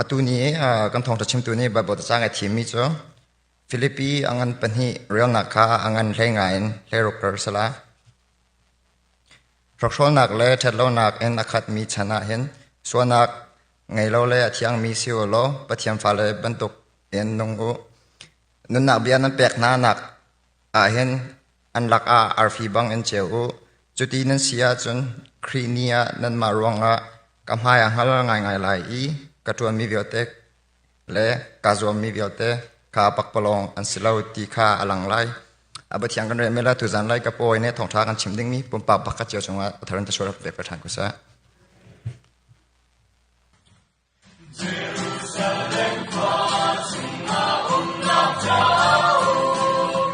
Atu ni kan thawngṭha chimtu nih Baibal cacang a thimmi cu Filipi a ngan pahnih relnak kha a ngan hlei ngai in 16 kar a si lai. Hrokhrawlnak le ṭhatlonak in a khatmi chan ah hin sualnak ngei lo le a thiangmi si u law Pathian fale bantuk in nung u. Nunnak bia nan pek hna nak ah hin an lakah arfi bang in ceu u. Cuti nan si ahcun Khrih ni ah nanmah ruangah ka hmai a hngal ngaingai lai i ka ṭuanmi vialte le kaa zuammi vialte kha pakpalawng an si lo ti kha a lang lai. A Pathian kan rel la tuzan lai ka pawi ne thawngṭha kan chim dingmi pumpak pakhat cio cungah a thar in tasual pek ve ṭhan ko seh. Jerusalem khua chungah umnak caum,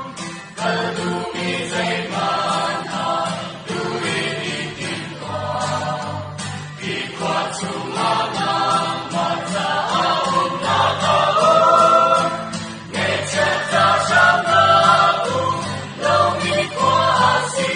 kal duhmi zeihmanh ah duh i timtuah. Hi khua chungah nangmah caah umnak a um. Ngeihchiat ca hramnak um lomi khua a si.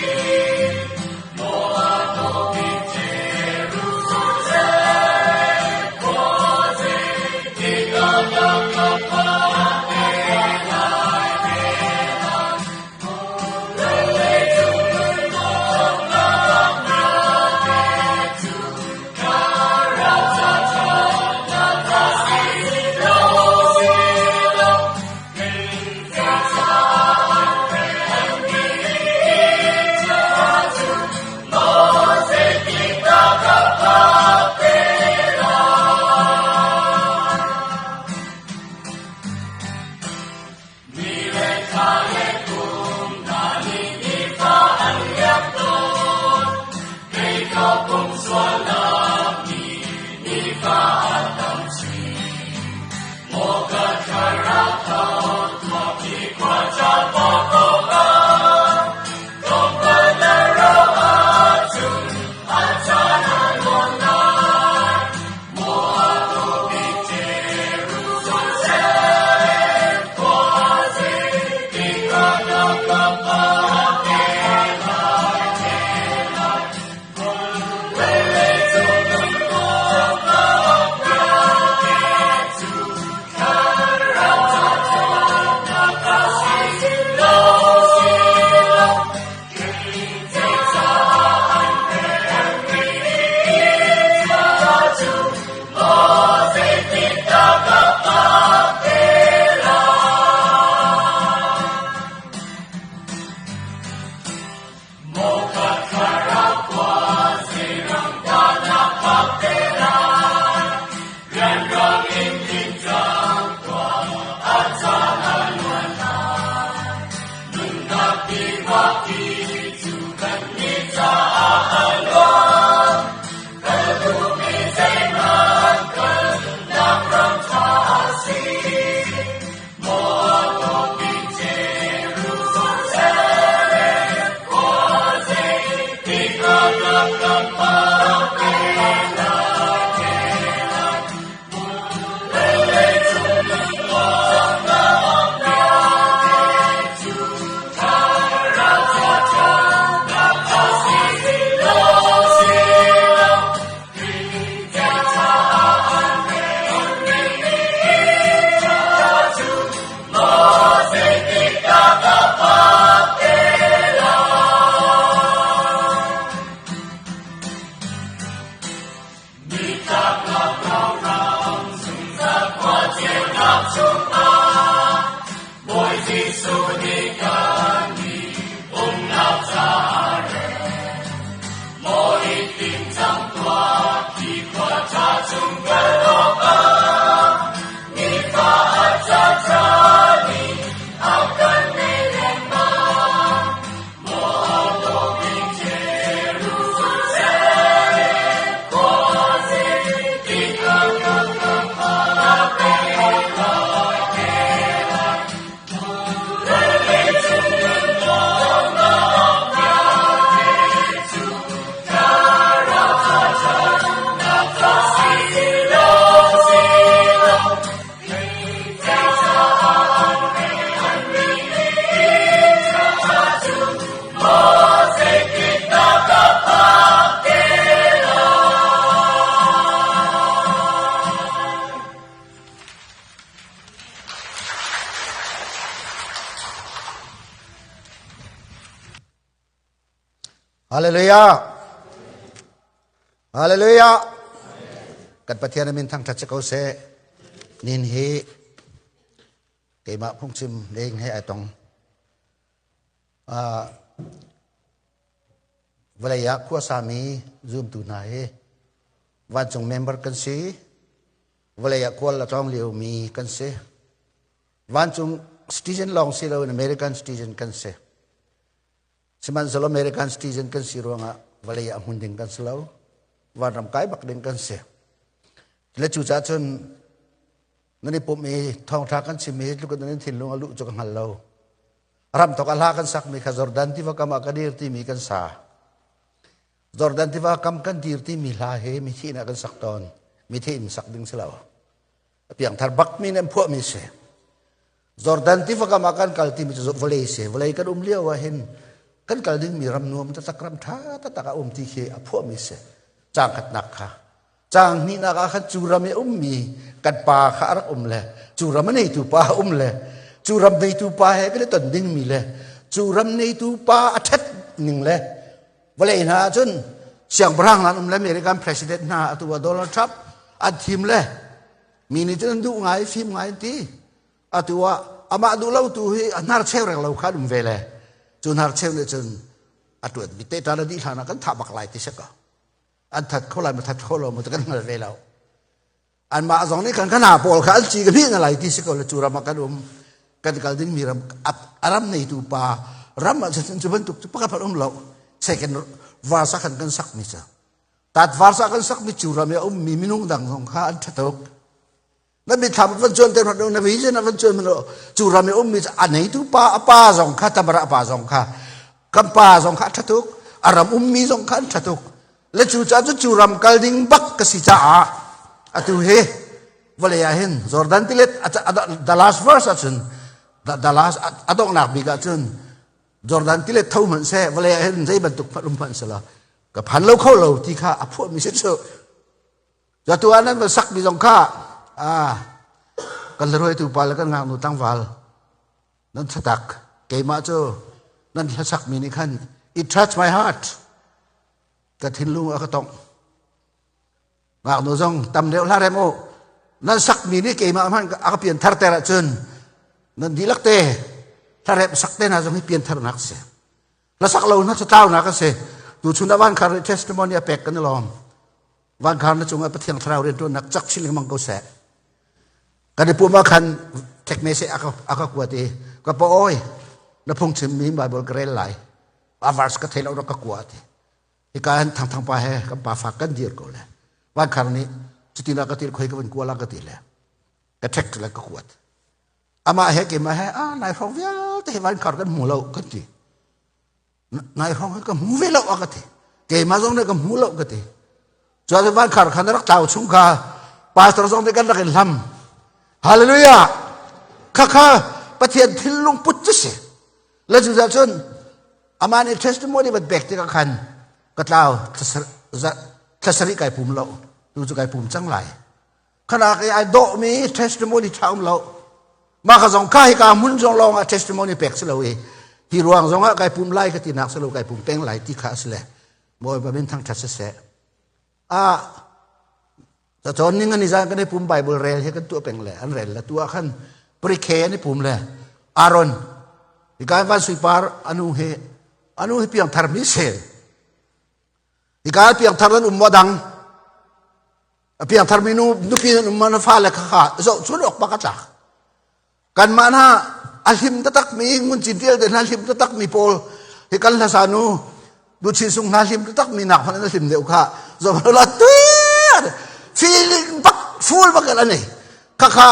Hallelujah. Hallelujah. Kan Pathian min thangṭhat si ko seh. Nin hi keimah phungchim leng he ai tong. Vawlei ah khuasami zumtu hna hi vancung member kan si. Vawlei ah khual a tlawng liomi kan si. Vancung citizen lawng si loin American citizen kan si. Sihmanhsehlaw American citizen kan si ruangah vawlei ah hmun ding kan si lo. Vanram kai bak ding kan si. Le cucaah cun nan i pumh i thawngṭha kan chim i tluk in nan thinlung a luh cu ka hngal lo. Ram thok a hla kan sakmi kha Jordan tiva kam ah ka dir timi kan sa. Jordan tiva kam kan dir timi hla hi mithi in ah kan sak tawn. Mithi in sak ding si lo. A piangthar bakmi nih an phuahmi si. Jordan tiva kam ah kan kal timi cu vawlei si. Vawlei kan um lio ah hin kan kal dingmi ram nuam taktak ram ṭha taktak a um ti khi a phuahmi si. Caang khatnak kha. Caang hnihnak ah khan cu ram i a ummi kan pa kha a rak um le cu ram a neitu pa a um le cu ram neitu pa he kan i ton dingmi le cu ram neitu pa a ṭhat ning le vawlei hna ah cun siangpahrang hna an um le American president hna atu ah Donald Trump an thim le mi nih cun an duh ngai fim ngai an ti atu ah amah duh lo tu hi a hnar cheu reng lo kha an um ve le cu hnar cheu nih cun a tuan mi te ta na dih hlan ah kan thah bak lai ti si ko an that kho lai ma that kho lo mu kan hngal ve lo anmah zong nih kan kana pawl kha an ci ka hnih na lai ti si ko le cu ram ah kan um kan kal ding mi ram a ram neitu pa ram ah cun cu bantuk cu pakhat um lo second verse ah khan kan sak mi cu tat verse ah kan sak mi cu ram i a um mi minung dang zong kha an ṭha tuk na mitthlam van cuan te na vision van cuan cu ram i um mi a neitu pa a pa zong kha tamara pa zong kha kan pa zong kha a ṭha tuk a ram ummi zong kha an ṭha tuk le cu caah cu cu ram kal ding bak ka si caah atu hi vawlei ah hin Jordan tilet the last verse ahcun the last a donghnak bik ahcun Jordan tilet tho hmanh seh vawlei ah hin zei bantuk hmanh um hmanh sela ka phan lo kho lo ti kha a phuahmi si cu Atu ah nan van sakmi zong kha kan hruaitu pa le kan ngaknu tlangval nan thatak keimah cu nan hlasakmi nih khan it touch my heart ka thinlung a ka tongh ngaknu zong tam deuh hlah rem u nan sakmi nih keimah hmanh a ka pian thar ter ahcun nan dihlak te hlarem sak te hna zong hi pian tharnak si hlasak lo hna cu tlaunak a si tu chun ah van khar testimony a pek kan i lawm Vankhar na cungah Pathian thlarau rianṭuannak cak chin lengmang ko seh. Kan i pum ah khan ṭhekme seh a ka kuat i ka pa oi na phungchimmi Bible ka rel lai. A verse ka thei lo rak ka kua ti. Hika hin thangthang pa he kan pa fak kan dir ko le. Vankhar nih cutin a ka til khoi ka van kua la ka ti le. Ka ṭhek le ka kuat. Amah he keimah he ah nai hrawng vialte hi vankhar kan hmu lo kan ti. Nai hrawng hi ka hmu ve lo a ka ti keimah zong nih ka hmu lo ka ti cun van khar khan rak tlau chung kha pastor zong nih kan rak in hlam hallelujah khakha pathian thinlung put cu si le cu cun amah nih testimony bat pek tikah khan ka tlau thlasarih kai pum lo tu cu kai pum cang lai khanak i ai dawhmi testimony ṭha um lo mah ka zong kha hika hmun zong lawng ah testimony pek si lo i hi ruang zong ah kai pum lai ka ti nak si lo kai pum peng lai ti kha a si le Bawipa min thangṭhat siseh a cacawn ning an i zan kan i pum Bible rel hi kan tuah peng le an rel le tu ah khan prikhe an i pum le Aaron hika van suipar anu hi anu hi piang thar mi se hika piang thar an um maw dang A piangthar mi nu nupi nan um na fale kha kha zoh chun awk bak a tlak. Kanmah hna a hlim taktak mi ngun cin tial te hna hlim taktak mi pawl hi kan hlasa nu nu chin sung hna hlim taktak mi nak hmanh an hlim deuh kha zoh la tuir feeling bak full bak an nei kha kha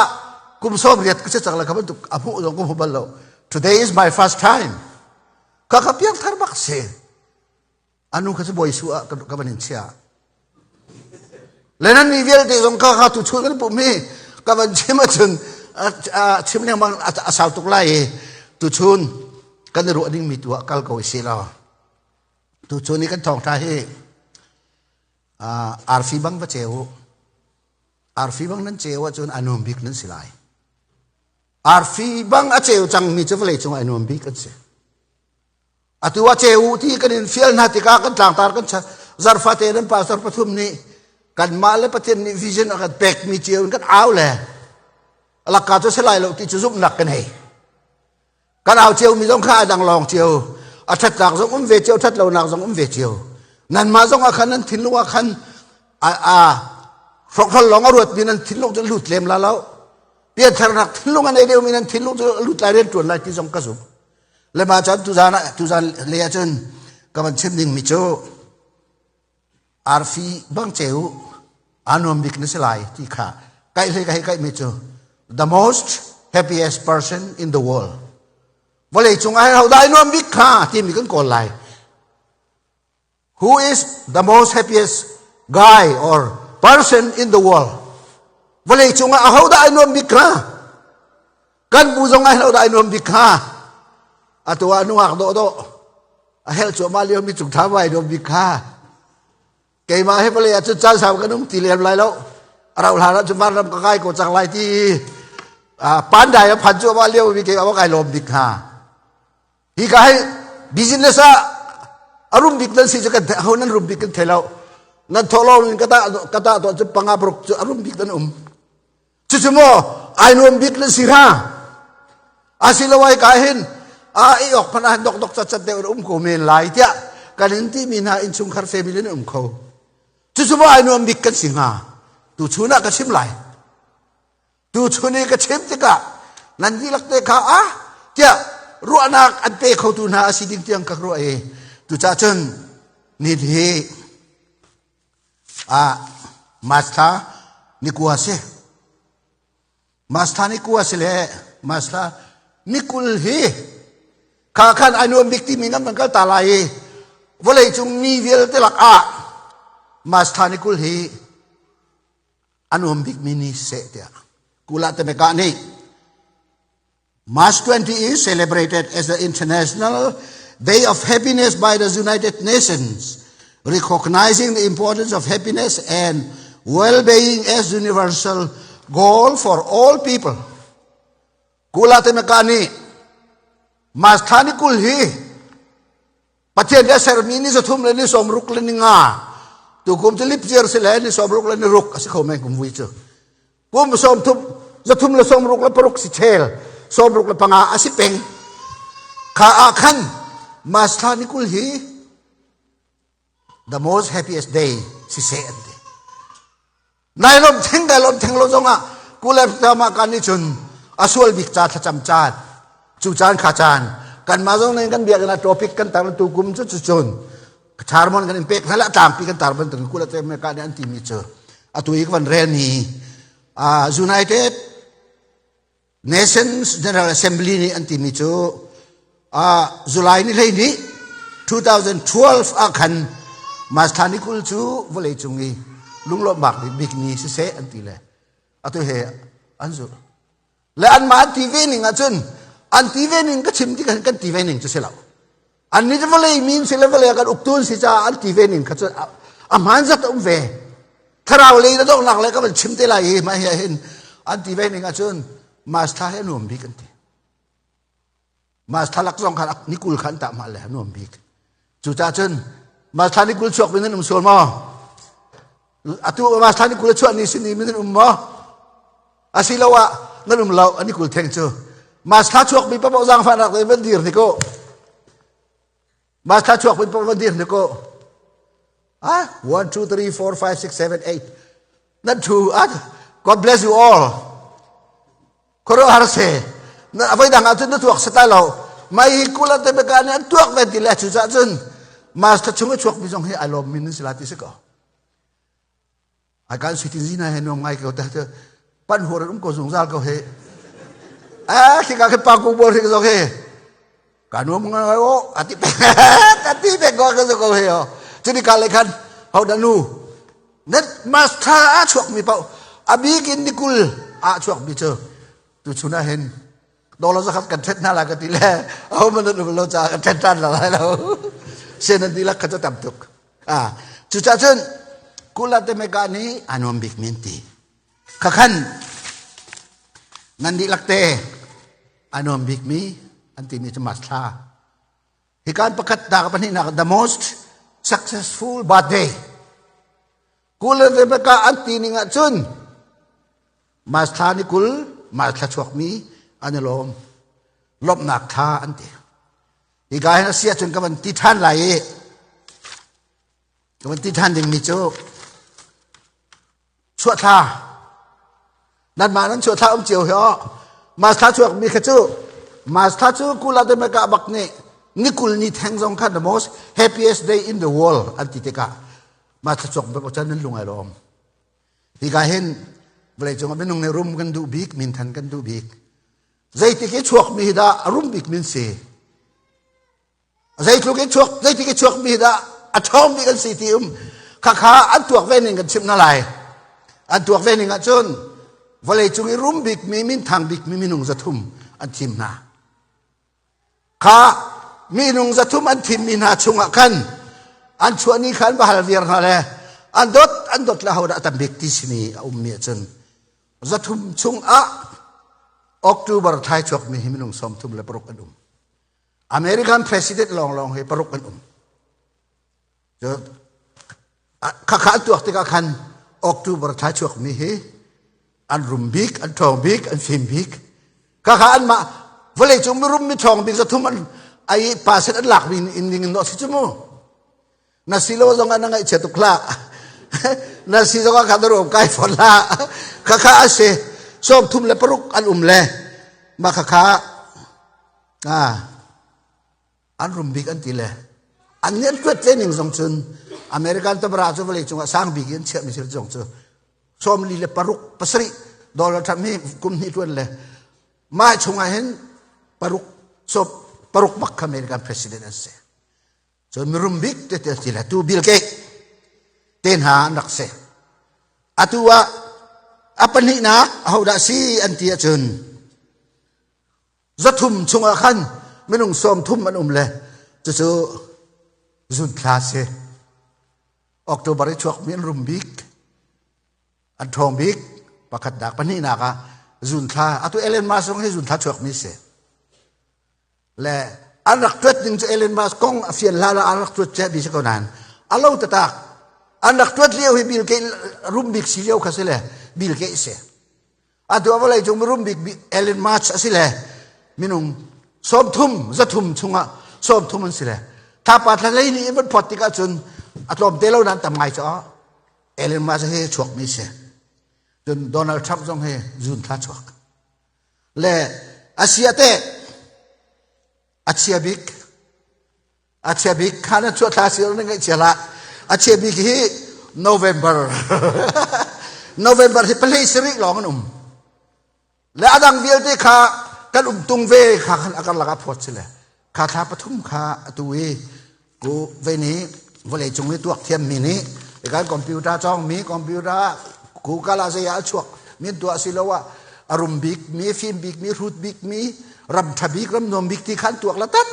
kum som riat ka chak la kha bantuk a hmuh zong kum bal lo today is my first time kha kha piangthar bak si Anu kha cu bawi su ah ka van in chia. Le nan nih vialte zong kha kha tu chun kan pum hi ka van chim ahcun chim lengmang a sau tuk lai i tuchun kan i ruah dingmi tu ah kal ko i si law tuchun i kan thawngṭha hi arfi bang va ceu u arfi bang nan ceu ahcun a nuam bik nan si lai arfi bang a ceu cangmi cu vawlei cung ah a nuam bik an si. Atu ah ceu ti kan in fial hna tikah kan tlangtar kan zarfate nan pastor pathum nih kanmah le Pathian nih vision a kan pekmi cio in kan au le alakka cu si lai lo ti cu zumhnak kan hei. Kan au cio mi zong kha a dang lawng cio. A ṭhatnak zong um ve cio, ṭhat lonak zong um ve cio. Nanmah zong ah khan nan thinlung ah khan a, a hrokhrol lawng a ruatmi nan thinlung cu lut lem la lo. Piantharnak thinlung a nei deuhmi nan thinlung cu lut lai rian ṭuan lai ti zong ka zumh. Le mah caan tuzan ah tuzan le ahcun ka van chim ding mi cu arfi bang ceu aa nuam bik na si lai ti kha kaih hlei ka hei kaih mi cu the most happiest person in the world vawlei cung ah ho dah ai nuam bik kha timi kan kawl lai Who is the most happiest guy or person in the world? Vawlei cungah aho dah ai nuam bik kha? Kan bu zong ah ho dah ai nuam bik kha? Atu ah nungak dawh dawh a hel cuahmah lio mi cung tha vai nuam bik kha? Keimah he vawlei ah cun caan sau kan um ti lem lai lo. A rauh hlan ah cun vanram ka kai ko cang lai ti pandai a phan cuahmah lio mi keimah kai lawm bik kha. Hi ka hi business ah a rum bik nan si cu kan ho nan rum bik kan thei lo. Nan thawhlawm in ka ta ka ta to cu panga paruk cu a rum bik nan um. Cucu maw ai nuam bik nan si ha. Asilo ai ka hin a i ok phan ah dok dok cat cat deuh um ko men lai tiah kan in ti mi hna innchungkhar family nan um kho. Cucu maw ai nuam bik kan si hnga. Tu chun ah ka chim lai. Tuchun i ka chim tikah nan dihlak te kha ah tiah ruahnak an pe khotu hna a si ding tiang ka ruah i tucah cun ni hi ah March thla ni kua si. March thla ni kua si le March thla ni 20 hi kha khan ai nuam bik timi nan kan kal ta lai i vawlei cung mi vialte lak ah March thla ni 20 hi a nuam bikmi ni seh tiah Kula Temeka nih March 20 is celebrated as the International Day of Happiness by the United Nations, recognizing the importance of happiness and well-being as universal goal for all people. Kula Temeka nih March thla ni 20 hi Pathian nih a sermi ni 3 le ni 60 le ni nga tukum cu lipcir si le ni 60 le ni ruk a si kho men kum vui cu kum 30 3 le 66 si chel 65 a si peng kha ah khan March thla ni 20 hi the most happiest day si se an ti Nai lawm theng dai lawm theng lo zongah kulep tama kan nih cun a sual bik ca thlacam caan cu caan kha caan kan mah zong nih kan biakinn ah topic kan tar tu kum cu cu cun charmon kan in pek hna le tlangpi kan tar bantuk kula te me ka nih an timi cu atu i ka van rel mi United Nations General Assembly nih an timi cu July ni 12 2012 ah khan March thla ni 20 cu vawlei cung i lunglawmhnak bik ni siseh an ti le atu he an zulh. Le anmah an ti ve ning ahcun an ti ve ning ka chim ti kan kan ti ve ning cu si lo. An nih vawlei min si le vawlei kan uktu an si caah an ti ve ning kha cu a hmaan zat a um ve. Thlarau lei na donghnak le ka van chim te lai i mah hi hin an ti ve ning ahcun March thla hi a nuam bik an ti. March thla lak zong khan ni 20 khan tah mah le a nuam bik. Cucaah cun March thla ni 20 chuak min an um sual maw? Atu March thla ni 20 chuah ni sin ni min an um maw? Asiloah nan um lo an i 20 theng cu. March thla chuak mi paoh zaangfahnak le van dir ni ko. March thla chuak mi paoh van dir ni ko. Ah, 1, 2, 3, 4, 5, 6, 7, 8. Nan thu. Ah, God bless you all. Khuaruahhar se. Na avoi dang ahcun na tuak satai lo. Mai kula te beka nih an tuak ve ti le cu cah cun March thla chung i chuak mi zong hi ai lawm min an si la ti si ko. Ai kan suitin zina he nuam ngai ko te pan huar um ko zungzal ko he. Ah, khi ka khi pa ku bor hi zong he. Ka nuam ngai o ati pe ati pe ko ka ko he o. Cuni ka le khan ho da nu net mas tha a chuak mi pau abik in nikul a chuak mi chu tu chuna hin dollar zakhat kan thet hna la ka ti le ho man nu lo cha kan thet tan la lai lo sen an dilak kha chu tam tuk a cu cha cun kula te meka ni anuam bik min ti kha khan nan dihlak te anuam bik mi an ti mi chu mas thla. Hikan pakhat nak pahnihnak the most successful birthday. Kul le Rebecca an ti ning ahcun Mas thla ni 20 Mas thla chuakmi an i lawm. Lawmhnak thla an ti. Hika hin a si ahcun ka van ti ṭhan lai i ka van ti ṭhan dingmi cu chuah thla nanmah nan chuah thla um cio hi aw Mas thla chuakmi kha cu Mas thla cu kula de meka bak nih ni 20 ni theng zong kha the most happiest day in the world an ti tikah Mas thla chuak bak chan nan lung ai lawm. Hika hin vawleicung ah minung nih rum kan duh bik minthan kan duh bik. Zeitik i chuakmi hi dah a rum bik min si? Zeitluk i chuak zeitik i chuakmi hi dah a ṭhawng bik an si ti um khakha an tuak ve ning kan chimh hna lai. An tuak ve ning ahcun vawleicung i rum bikmi minthang bikmi minung 300 an thim hna. Kha minung 300 an thimmi hna chungah khan an chuah ni kha an va hal viar hna le an dot an dot le hodah tam bik ti simi a ummi ahcun 300 chungah October thla chuakmi hi minung 36 an um. American president lawnglawng hi paruk an um. Khakha an tuak tikah khan October thla chuakmi hi an rum bik, an ṭhawng bik, an fim bik. Khakha anmah vawleicung mirum mi ṭhawng bik 300 an ai percent an lakmi in ning in si cu mu. Na si lo zong ah na ngaihchia tuk hlah. Na si zong ah kha na rum kai fawn hlah. Khakha a si. 36 an um le mah khakha an rum bik an ti le an nih an tuat ning zong cun American tabara cu vawlei cungah sang bik in chiahmi thil zong cu 46 pasarih dollar Trump hi kum hnih tuan le mah chungah hin paruk sawm paruk bak American president an si. Cun mirum bik te te ti le tu Bill Gates te hna an rak si. Atu ah a pahnihnak ahodah si an ti ahcun 300 chungah khan minung 30 an um le cucu June thla si. October i chuakmi an rum bik an ṭhawng bik pakhatnak pahnihnak ah June thla atu Elon Musk zong hi June thla chuakmi si. Le an rak tuat ding cu Elon Musk kong a fian hlan ah an rak tuat cia bi si ko nain a lo tatak an rak tuat lio hi Bill Gates rum bik si lio kha si le Bill Gates si. Atu a vawlei cung rum bik Elon Musk a si le minung 30 300 chungah 30 an si le thapa thla lei nih van phot tikah cun a tlawm te lo nan tam ngai cu Elon Musk hi chuak mi si. Cun Donald Trump zong hi June thla chuak. Le asia te a chia bik a chia bik kha na chuah thla sir na ngaih chia hlah a chia bik hi November November hi palei sarih lawng an um le adang vialte kha kan um tung ve kha khan a karlak ah phawt si le kha thla pathum kha atu i ku ve nih vawlei cung i tuak thiam mi nih kan computer cawng mi computer Google ah zei ah a chuak min tuah si lo ah a rum bik mi fim bik mi hrut bik mi ram tha bik ram nuam bik ti khan tuak la tam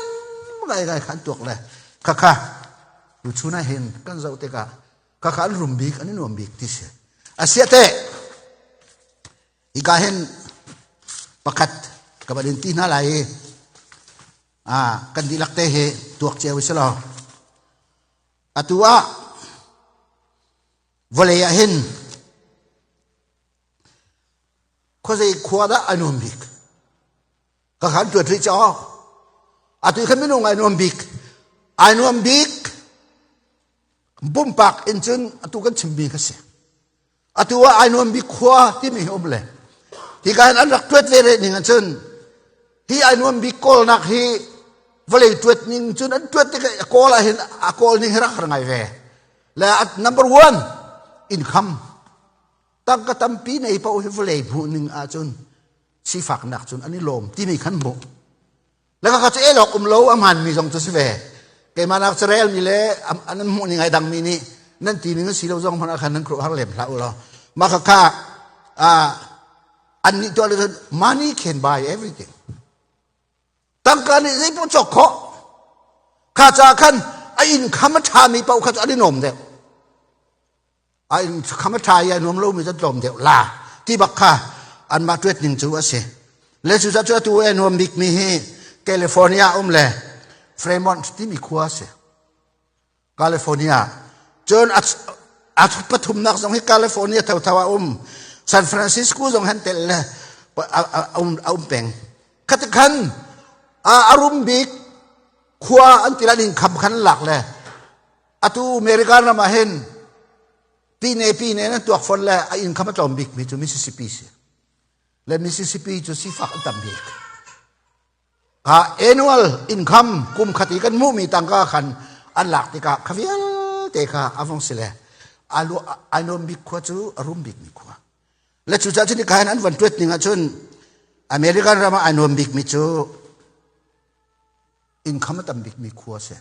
ngai ngai khan tuak le kha kha tu chun ah hin kan zoh tikah kha kha an rum bik an i nuam bik ti si asia te hika hin pakhat ka van in ti hna lai i kan dihlak te hi tuak cio si lo atu ah vawlei ah hin khuazei khua dah a nuam bik ka khan tuat rih caw atu khan minung ai nuam bik ai nuam bik pumpak in cun atu kan chimmi kha si atu ah ai nuam bik khua timi hi um le hi ka hin an rak tuat ve re ning ahcun hi ai nuam bik kawlnak hi vawlei tuat ning cun an tuat tik a kawl ah hin a kawl ning hi rak har ngai ve le number one income tangka tampi nei paoh hi vawlei hmuh ning ahcun sifaknak cun an i lawm timi khan hmuh le ka cu elok um lo a hmaan mi zong cu si ve keimah nak carel mi le an hmuh ning ai dang mi nih nan ti ning si lo zong hmanh ah khan nan kruh har lem hlah u law mah kha kha an nih tuah le money can buy everything tangka nih zei paoh cawk khawh kha ca khan a income a ṭha mi paoh kha cu an i nuam deuh a in kham a ṭha i a nuam lomi cu tlawm deuh la ti bak kha anmah tuet ning cu a si le cu cu atu a nuam bikmi hi California um le. Fremont timi khua si. California. Cun a pathumnak zong hi California thotho a um. San Francisco zong han tel le a um peng. Khati khan a rum bik khua an tilan in kham khan lak le atu American ram ah hin pine pine nan tuak fon le a income a tlawm bik mi cu Mississippi si. Le Mississippi cu sifak an tam bik. Ka annual income kum khat i kan hmuhmi tangka khan an lak tikah kha vialte kha a vong si le ai nuam bik khua cu a rum bikmi khua. Le cucaah cun khan an van tuat ning ahcun American ram ah ai nuam bikmi cu income a tam bikmi khua si.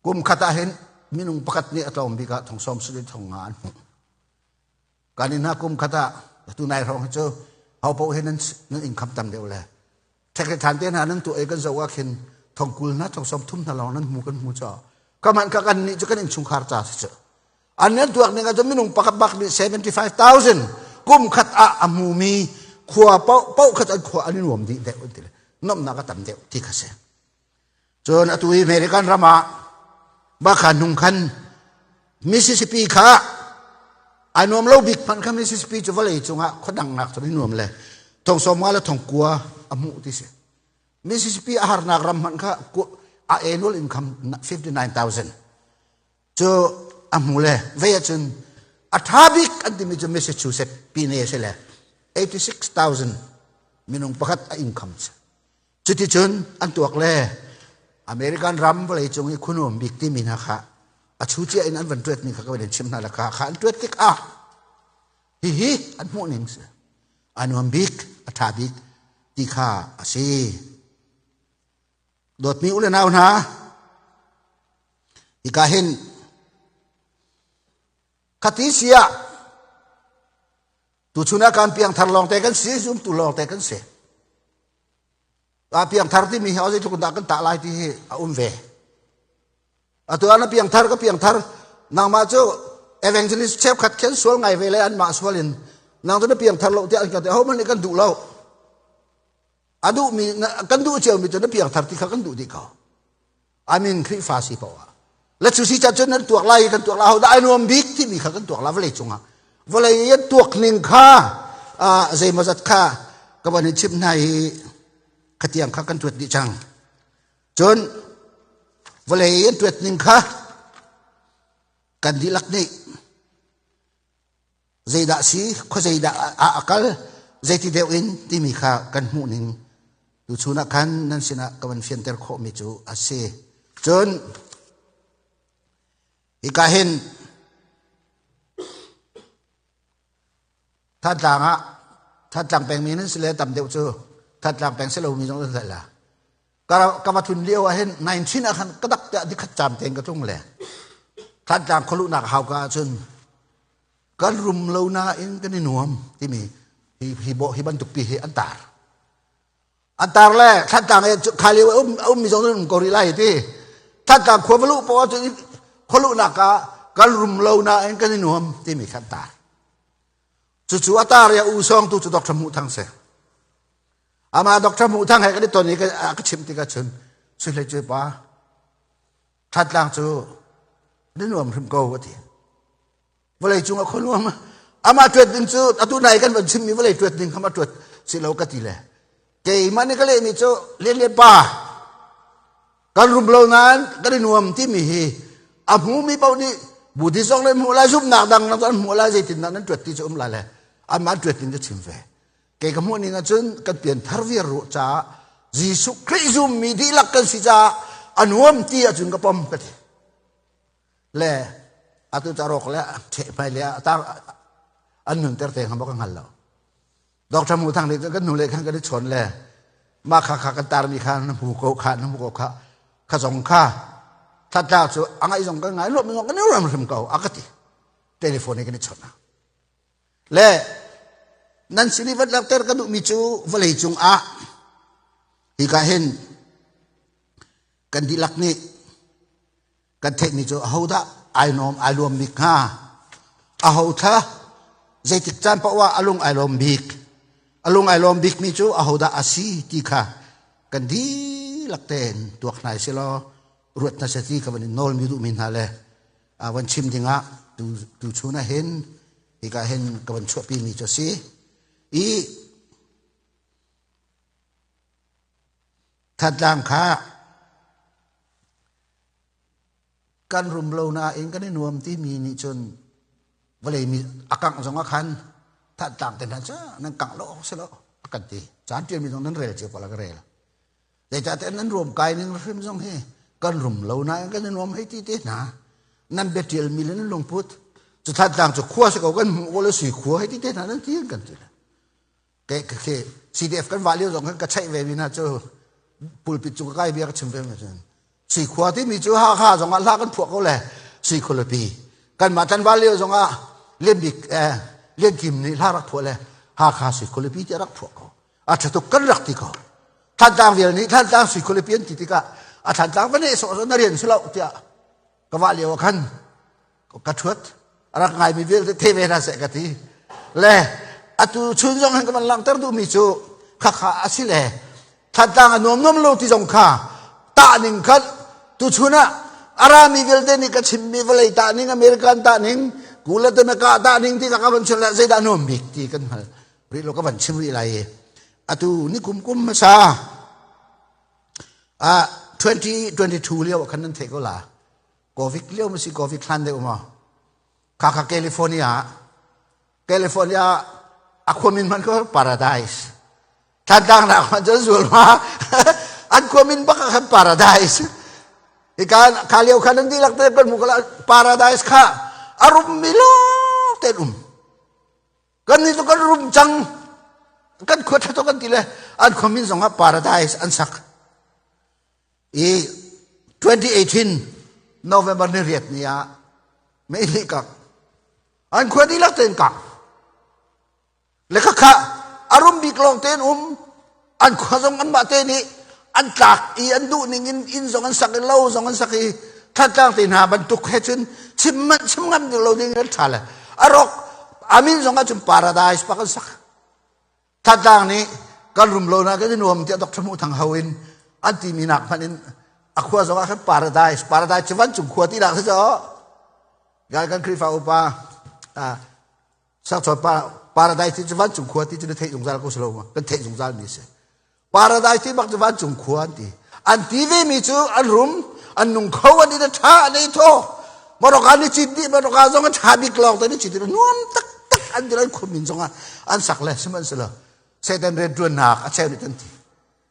Kum khat ah hin minung pakhat nih a tlawm bik ah thong sawm suli thong nga an hmuh. Kan in hna kum khat ah tu nai hrawng hi cu ho paoh hi nan nan income tam deuh le thek than te hna nan tuah i kan zoh ah khin thong kul hna thong sawm thum hna lawng nan hmu kan hmu cho kaman ka kan nih cu kan innchungkhar ca si cu an nan tuak ning ah cun minung pakhat bak nih 75,000 kum khat ah a hmumi khua paoh paoh khat an khua an i nuam dih deuh an ti le nomnak a tam deuh ti kha si Cun atu i American ram ah Bakha hnung khan Mississippi kha a nuam lo bik hmanh kha Mississippi cu vawlei cungah khuadang nak cun i nuam le thong sawm nga le thong kua a hmuh ti si. Mississippi a harnak ram hmanh kha a annual income 59,000 cu a hmu le vei ahcun a ṭha bik an timi cu Massachusetts pine si le 86,000 minung pakhat a income si. Cuticun an tuak le American ram vawleicung i khuanuam bik timi hna kha a chu cia in an van tuatmi kha ka van in chimh hna le kha kha an tuat tikah hihi an hmuh ning si. A nuam bik, a ṭha bik ti kha a si. Dawtmi u le nau hna, hika hin khati si ah Tuchun ah kan piangthar lawngte kan si, zumtu lawngte kan si. A piangthar timi hi zeitluk dah kan tah lai ti hi a um ve. Atu ah na piangthar ka piangthar nangmah cu evangelist cheukhat khen sual ngai ve le anmah sual in nang cu na piangthar lo tiah an kan ti ho hmanh nih kan duh lo. A duhmi kan duh ciomi cu na piangthar ti kha kan duh dih ko. Amin Khrihfa si poah. Le cu si cun nan tuak lai kan tuak lai ho dah ai nuam bik timi kha kan tuak la vawlei cungah. Vawlei an tuak ning kha zeimawzat kha ka van in chimh hna i khatiang kha kan tuat dih cang. Cun vawlei an tuat ning kha kan dihlak nih zeidah si khuazei dah a kal zeiti deuh in timi kha kan hmuh ning tuchun ah khan nan sinah ka van fianter khawhmi cu a si. Cun hika hin Thantlang ah Thantlang pengmi nan si le tam deuh cu Thantlang peng si lomi zong nan la. Ka va tlun lio ah hin 19 ah khan ka dak tiah dikhat cam tein ka tlung le Thantlang khualuhnak hauka ahcun kan rum lo nain kan i nuam timi hi hi bo hi bantuk pi hi an tar. An tar le Thantlang e kha lio um um mi zong um ko rih lai ti. Thantlang khua valu po cu khualuhnak ah kan rum lo nain kan i nuam timi khan tar. Cucu a tar ya u song tu cu Dr. Hmuh Thang si. Ama Dr. Hmuh Thang he kan i ton i ka chimh tikah cun sui cu pa Thantlang cu na nuam hrim ko a ti. Vawlei cung a khua nuam. Amah tuat ding cu atu nai kan van chimmi vawlei tuat ding kha ma tuat si lo ka ti le. Keimah nih ka lehmi cu Lian Lian pa kan rum lo nain kan i nuam timi hi a hmumi paoh nih Buddhist zong nih hmuh lai zumhnak dang an hmuh lai zeitindah nan tuat ti cu um lai le anmah an tuat ning cu chim ve. Kei ka hmuh ning ahcun kan pian thar viar ruah caah Jesuh Khrih zummi dihlak kan si caah a nuam ti ahcun ka pom ka ti. Le atu carok le ṭhehmai le tar an nunter te hnga maw ka hngal lo. Doctor Mu Thang nih kan hnu le khan kan i chawn le mah kha kha kan tarmi kha na hmu ko kha na hmu ko kha kha zong kha tlatla cu a ngaih zong kan ngai lo mi zong kan i ram hrim ko a ka ti telephone in kan i chawnh le nan sin i vat lakter ka duhmi cu vawlei cung ah hika hin kan dihlak nih kan theihmi cu ahodah ai nuam ai luam bik hnga aho thla zeitik caan paoh ah a lung ai lawm bik a lung ai lawm bikmi cu ahodah a si ti kha kan dihlak. dihlak tein tuak hna si law ruat hna seh ti ka van in nawl mi duhmi hna le van chim dingah tu tu chun ah hin hika hin ka van chuahpi mi cu a si i Thantlang kha kan rum lo nain kan i nuam timi nih cun vawlei mi a kangh zong ah khan Thantlang te hna cu nan kangh lo awk si lo a kan ti. Caan ṭialmi zong nan rel cio ko la ka rel. Zeicahtiah nan ruam kai ning hrim zong hi kan rum lo nain kan i nuam hei ti te hna. Nan bia ṭialmi le nan lungput cu Thantlang cu khua si ko kan hmuh ko le sui khua hei ti te hna nan ti kan ti le. Ke ke CDF kan vah lio zong kan ka cheih ve mi hna cu pulpit cu ka kai bia ka chim ve mi cun sui khua timi cu Hakha zong ah hla kan phuah ko le sui khualipi kanmah tlanval lio zong ah Lian Bik Lian Kim nih hla rak phuah le Hakha sui khualipi ti rak phuah ko a ṭha tuk kan rak ti ko Thantlang vial nih Thantlang sui khualipi an ti tikah a Thantlang va neh sawh na rian si lo tiah ka vah lio ah khan ka ṭhuat a rak ngaimi vialte the ve hna seh ka ti le atu chun zong hin ka van langhter duhmi cu khakha a si le Thantlang a nuam nuam lo ti zong kha tah ning khan tuchun ah arami vialte nih ka chimmi vawlei tah ning American tah ning Kulatamaka tah ning ti ka van chim le zeidah nuam bik ti kan hngal rih lo ka van chim rih lai i atu ni kum kum hmasa ah 2022 lio khan nan theih ko la Covid lio ma si Covid hlan deuh maw kha kha California California a khuamin hman ko paradise Thantlang nak hman cun zul ma an khuamin bak ah khan paradise hika kha lio khan an dihlak te kan hmu ko la paradise kha a rum mi lawng ten um kan ni tu kan rum cang kan khua tha to kan ti le an khuamin zong ah paradise an sak i 2018 November ni riat ni ah mei nih kak an khua dihlak tein kak le khakha a rum bik lawng tein um an khua zong anmah te nih an tlak i an duh ning in inn zong an sak i lo zong an sak i Thantlang te hna bantuk he cun chim manh chim ngam ding lo ding an ṭha le a rawk amin zong ah cun paradise pak an sak Thantlang nih kan rum lo na kan i nuam tiah Dr. Hmuh Thang ho in an timi nak hmanh in a khua zong ah khan paradise paradise cu vancung khua ti nak si cu gal kan Khrihfa upa sakchawt pa paradise ti cu vancung khua ti cu na theih zungzal ko si lo kan theih zungzal mi si paradise ti bak cu vancung khua an ti an ti ve mi cu an rum an nung kho an i tha an ei thaw Morocco ni cit dih Morocco zong an tha bik lawng te ni cit nuam tak tak an dir an khum min zong ah an sak le sihmanhsehlaw Satan rian tuannak a cheu nih kan ti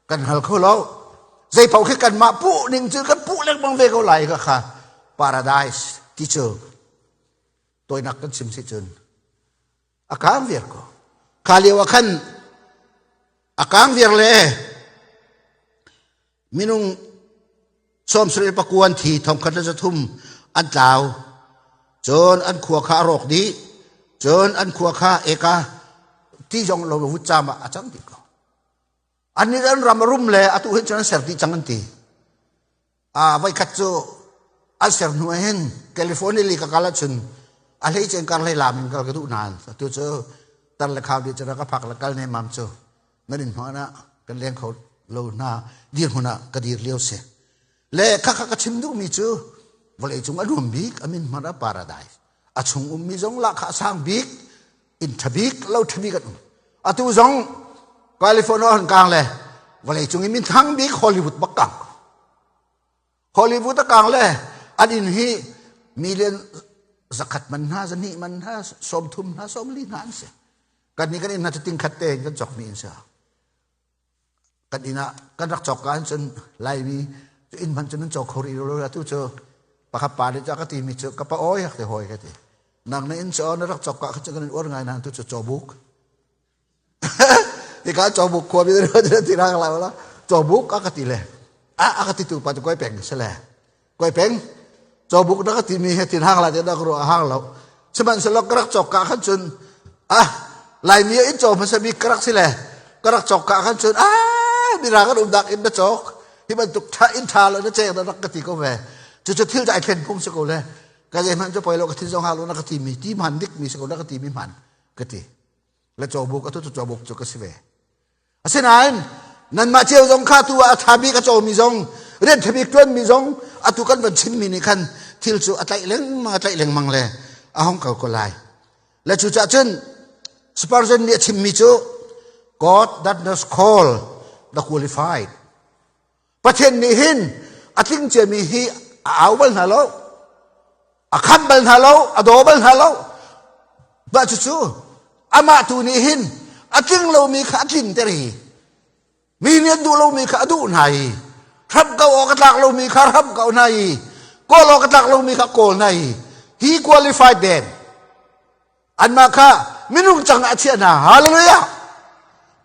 kan hngal kho lo zei paoh khi kanmah puh ning cu kan puh lengmang ve ko lai ka kha paradise ti cu tawinak kan chim si cun a kang viar ko kha lio ah khan a kang viar le minung 79 an thi 1300 an tlau cun an khua kha a rawk dih cun an khua kha eka ti zong lo vut cam ah a cang dih ko an nih an ram a rum le atu hin cun an ser dih cang an ti a voikhat cu an ser hnu ah hin California li ka kal ahcun a hlei cen kar hlei lam in kal ka duh nain atu cu tar le khau dih cu ka phak le kal ne mam cu nan in hmuan ah kan leng kho lo hna dirhmun ah ka dir lio si le khakha ka chim duhmi cu vawlei cung a nuam bik a min hmanh ah paradise a chung ummi zong lahkhah a sang bik inn ṭha bik lo ṭha bik an um atu zong California han kang le vawlei cung i minthang bik Hollywood bak kang Hollywood a kang le an inn hi million zakhat man hna zahnih man hna 30 hna 40 hna an si kan nih kan inn hna cu tingkhat te in kan cawk mi in si kan inn ah kan rak cawk ka cun Laimi inn hmanh cu nan cawk kho rih lo atu cu pakhat pa nih ka ti mi cu ka pa oi te hoi ka ti nang na inn cu na rak cawk ka kha cu kan in uar ngai na tu cu cawbuk Ika cawbuk khua mi ti rang la la cawbuk a ka ti le a a ka ti tu pa tu koi peng se le koi peng cawbuk na ka ti mi he tin hang la te na ro hang lo sihmanhsehlaw ka rak cawk ka khan cun ah Laimi in caw hmasa bik ka rak si le ka rak cawk ka khan cun ah mirang kan um dak in na cawk hi bantuk tha in tha lo na cheng na rak ka ti ko ve cu cu thil dai thlen phung si ko le ka zei hmanh cu poi lo ka thin zong hang lo na ka ti mi ti man dik mi si ko na ka ti mi man ka ti le cawbuk atu cu cawbuk cu ka si ve asinain Nanmah cio zong kha tu ah a ṭha bik a cawmi zong rian ṭha bik ṭuanmi zong atu kan van chimmi nih khan thil cu a tlaih lengmang a tlaih lengmang le a hong ko ko lai. Le cucaah cun Spurgeon nih a chimmi cu God does not call the qualified. Pathian nih hin a tling ciami hi a au bal hna lo, a khamh bal hna lo, a daw bal hna lo. Mah cucu amah tu nih hin a tling lomi kha a tlinter hi. Mi nih an duh lomi kha a duh hna i hramh ko awk a tlak lomi kha hramh ko hna i kawl awk a tlak lomi kha kawl hna i he qualified them. Anmah kha minung cang ah a chiah hna. Hallelujah!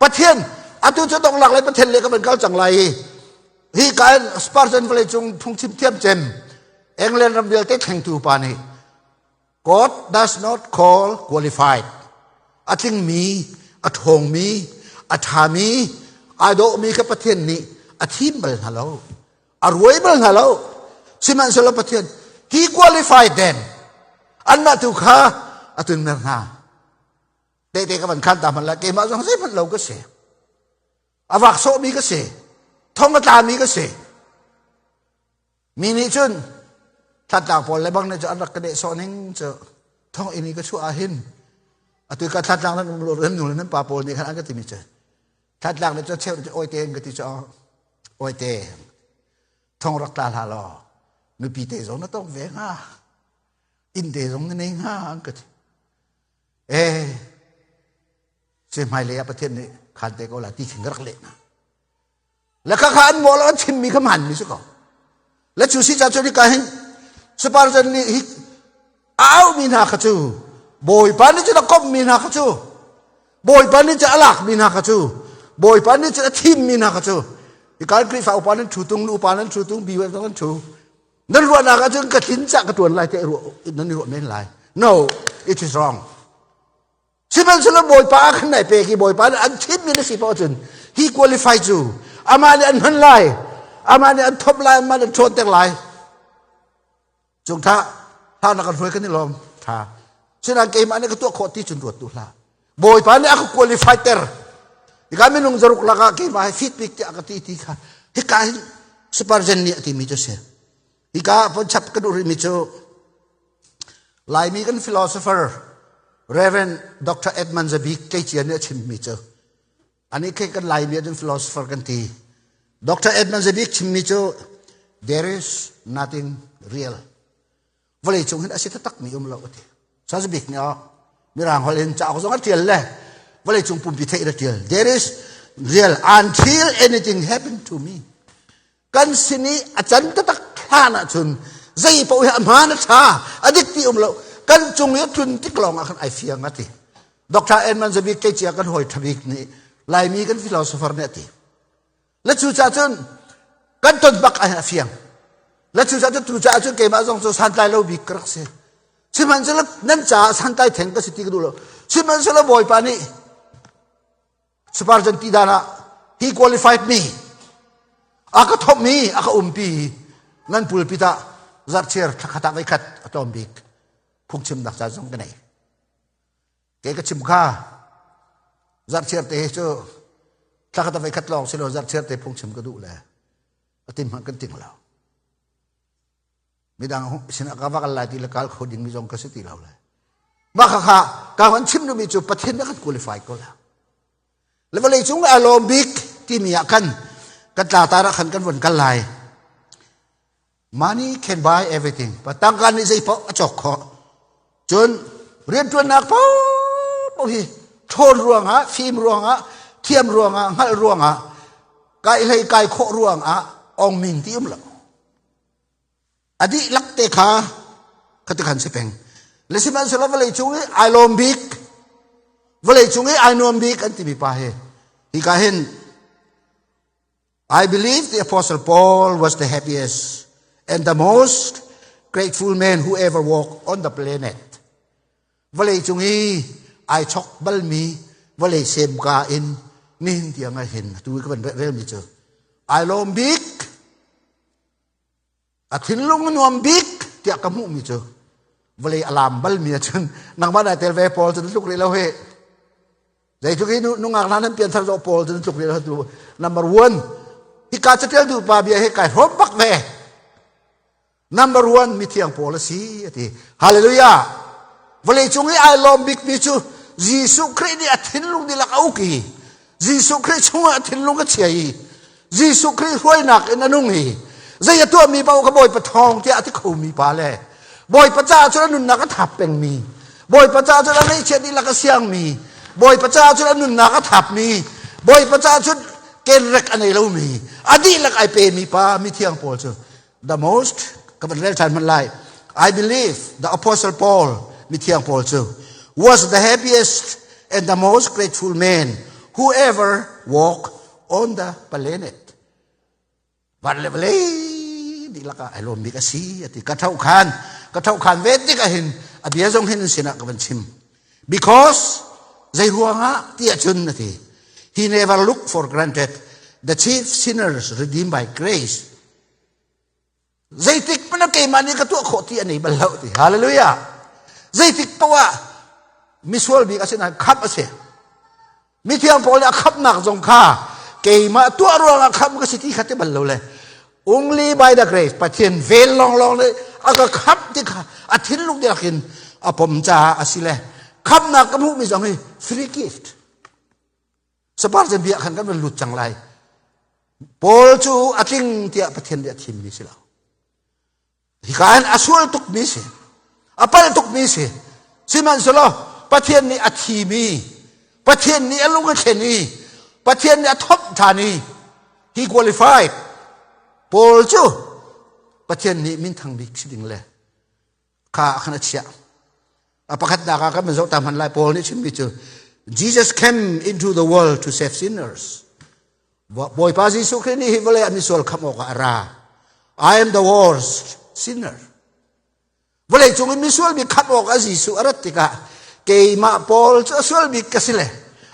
Pathian atu cu donglak le Pathian le ka van kal cang lai i hi ka in Spartan vawlei cung phungchim thiam cem England ram vialte thlengtu pa nih God does not call qualified. A tlingmi, a ṭhawngmi, a ṭhami, ai dawhmi kha Pathian nih a thim bal hna lo. A ruai bal hna lo. Sihmanhsehlaw Pathian he qualified them. Anmah tu kha a tunmer hna. Tehte ka van khan ta hmanh lai keimah zong zeihmanh lo ka si. A vak sawhmi ka si. Thong a tlami ka si. Mi nih cun thlatlang pawl le bang nih cun an rak ka nehsawh ning cu thong inn i ka chuah ah hin atu ka thlatlang nan um lo nan nu le nan pa pawl nih khan an ka timi cu thlatlang nih cun cheu nih awite an ka ti cu awite thong rak tla hlah law nupi te zong na tong ve hnga inn te zong na nei hnga an ka ti eh ce hmailei ah Pathian nih khan te ko la ti khin ka rak leh hna Le khakha an mawl an chimmi kha hmanmi si ko. Le cu si ca cu ka hin Spurgeon nih hi a aumi hna kha cu Bawipa nih cun a komhmi hna kha cu Bawipa nih cun a lakmi hna kha cu Bawipa nih cun a thimmi hna kha cu hi kan Khrihfa upa nan ṭhu tung nu upa nan ṭhu tung bi nan ṭhu nan ruahnak ahcun ka tlin cah ka ṭuan lai te nan i ruah men lai no it is wrong Sihmanhsehlaw Bawipa ah khan nai pek i Bawipa nih an thimmi na si paoh ahcun hi qualify cu amah nih an hman lai, amah nih an thomh lai, amah nih an ṭhawnter lai. Cung tha, hla na kan hruai kan i lawm. Tha. Sinain keimah nih ka tuah khawh ti cun ruat tu hlah. Bawipa nih a ka qualify ter. Hika minung zaruk lakah keimah hi fit bik tiah ka ti ti kha hika hin Spurgeon nih a timi cu si. Hika pon chap ka duh rihmi cu Laimi kan philosopher Reverend Dr. Edmund Zabik Tleicia nih a chimmi cu ani khi kan Laimi ahcun philosopher kan ti. Dr. Edmund Zabik chimmi cu there is nothing real. Vawlei cung hin a si taktakmi um lo a ti. Sa Zabik nih oh mirang holh in cauk zong a tial le vawlei cung pumpi theih in a tial. There is real until anything happen to me. Kan sin i a can taktak hlan ahcun zei paoh hi a hmaan a ṭha a dik ti um lo kan cung i a tlun tik lawng ah khan ai fiang a ti. Dr. Edmund Zabik Tleicia kan hawi ṭhabik nih Laimi kan philosopher nih a ti. Le cucaah cun kan ton bak ah a fiang. Le cucaah cun tucaah cun keimah zong cu santlai lo bik ka rak si. Sihmanhsehlaw nan caah santlai theng ka si ti ka duh lo. Sihmanhsehlaw Bawipa nih Spurgeon ti dan ah he qualified me a ka thomh i a ka umpi nan pulpit ah zarhchir thlakhat ah voikhat a tlawm bik phungchimnak ca zong ka nei ke ka chim kha zarhchir te cu thlakhat ah voikhat lawng si lo zarhchir te phungchim ka duh le a tim hmanh kan ting lo Midang sinah ka va kal lai ti le kal kho dingmi zong ka si ti lo le. Mah khakha ka van chim duhmi cu Pathian nih a kan qualify ko la. Le vawlei cung a lawm bik timi ah khan kan tla tar ah khan kan von kal lai. Money can buy everything. Tangka nih zei paoh a cawk khawh. Cun rianṭuannak paohpaoh hi ṭhawn ruangah, fim ruangah, thiam ruangah, hngalh ruangah, kai hlei kai khawh ruangah ong min ti um lo. A dihlak te kha khati khan si peng. Le sihmanhsehlaw vawlei cung i ai lawm bik, vawlei cung i ai nuam bik an timi pa hi, hika hin I believe the Apostle Paul was the happiest and the most grateful man who ever walked on the planet. Vawlei cung i ai chok balmi vawlei semka in nihin tiang ah hin tu ka van relmi cu ai lawm bik A thinlung a nuam bik tiah ka hmuhmi cu vawlei a laam balmi ahcun nangmah nai tel ve Paul cu na tluk rih lo hi. Zeitluk i nungak hna nan pianthar zawh pawl cu tluk ve tu number one. Hika catial tu pa bia he kai hrawm bak ve. Number one mithiang Paul a si a ti. Hallelujah. Vawlei cung i ai lawm bikmi cu Jesuh Khrih nih a thinlung dihlak a uk i Jesuh Khrih chungah a thinlung a chia i Jesuh Khrih hruainak in a nung i zei a tuahmi paoh ka Bawipa thawng tiah a ti khomi pa le Bawipa caah cun a nunnak a thap pengmi Bawipa caah cun a ngeihchiah dihlak a siangmi Bawipa caah cun a nunnak a thapmi Bawipa caah cun kenrek a nei lomi a dihlak ai pemi pa mithiang Paul cu the most ka van rel ṭhan hmanh lai I believe the apostle Paul mithiang Paul cu was the happiest and the most grateful man who ever walked on the planet van le vawlei dihlak ah ai lawm bik a si a ti ka tho khan ka tho khan ve tik ah hin a bia zong hin sinah ka van chim because zei ruangah ti ahcun a ti he never looked for granted the chief sinners redeemed by grace zeitik hmanh ah keimah nih ka tuah khawh ti a nei bal lo ti hallelujah zeitik poah ah misual bik a si nain khamh a si mithiang pawl nih a khamhnak zong kha keimah tuah ruangah khamh ka si ti kha ti bal lo le only by the grace Pathian vel lawnglawng nih a ka khamh ti kha a thinlung dihlak in a pom caah a si le khamhnak ka hmuhmi zong hi free gift Sapar chan bia khan kan van lut cang lai. Paul cu a tling tiah Pathian nih a thimmi si lo. Hika hin a sual tukmi si. A palh tukmi si. Sihmanhsehlaw Pathian nih a thimi, Pathian nih a lung a thlen i, Pathian nih a thawp ṭhan i, he qualified. Paul cu Pathian nih minthang bik si ding le kha khan a chiah. A pakhatnak ah kan zoh ta hman lai Paul nih chimmi cu Jesus came into the world to save sinners. Bawipa Jesuh Khrih nih hi vawlei ah misual khamh awkah a ra. I am the worst sinner. Vawlei cung in misual bik khamh awkah Jesuh a rat tikah keimah Paul cu a sual bik ka si le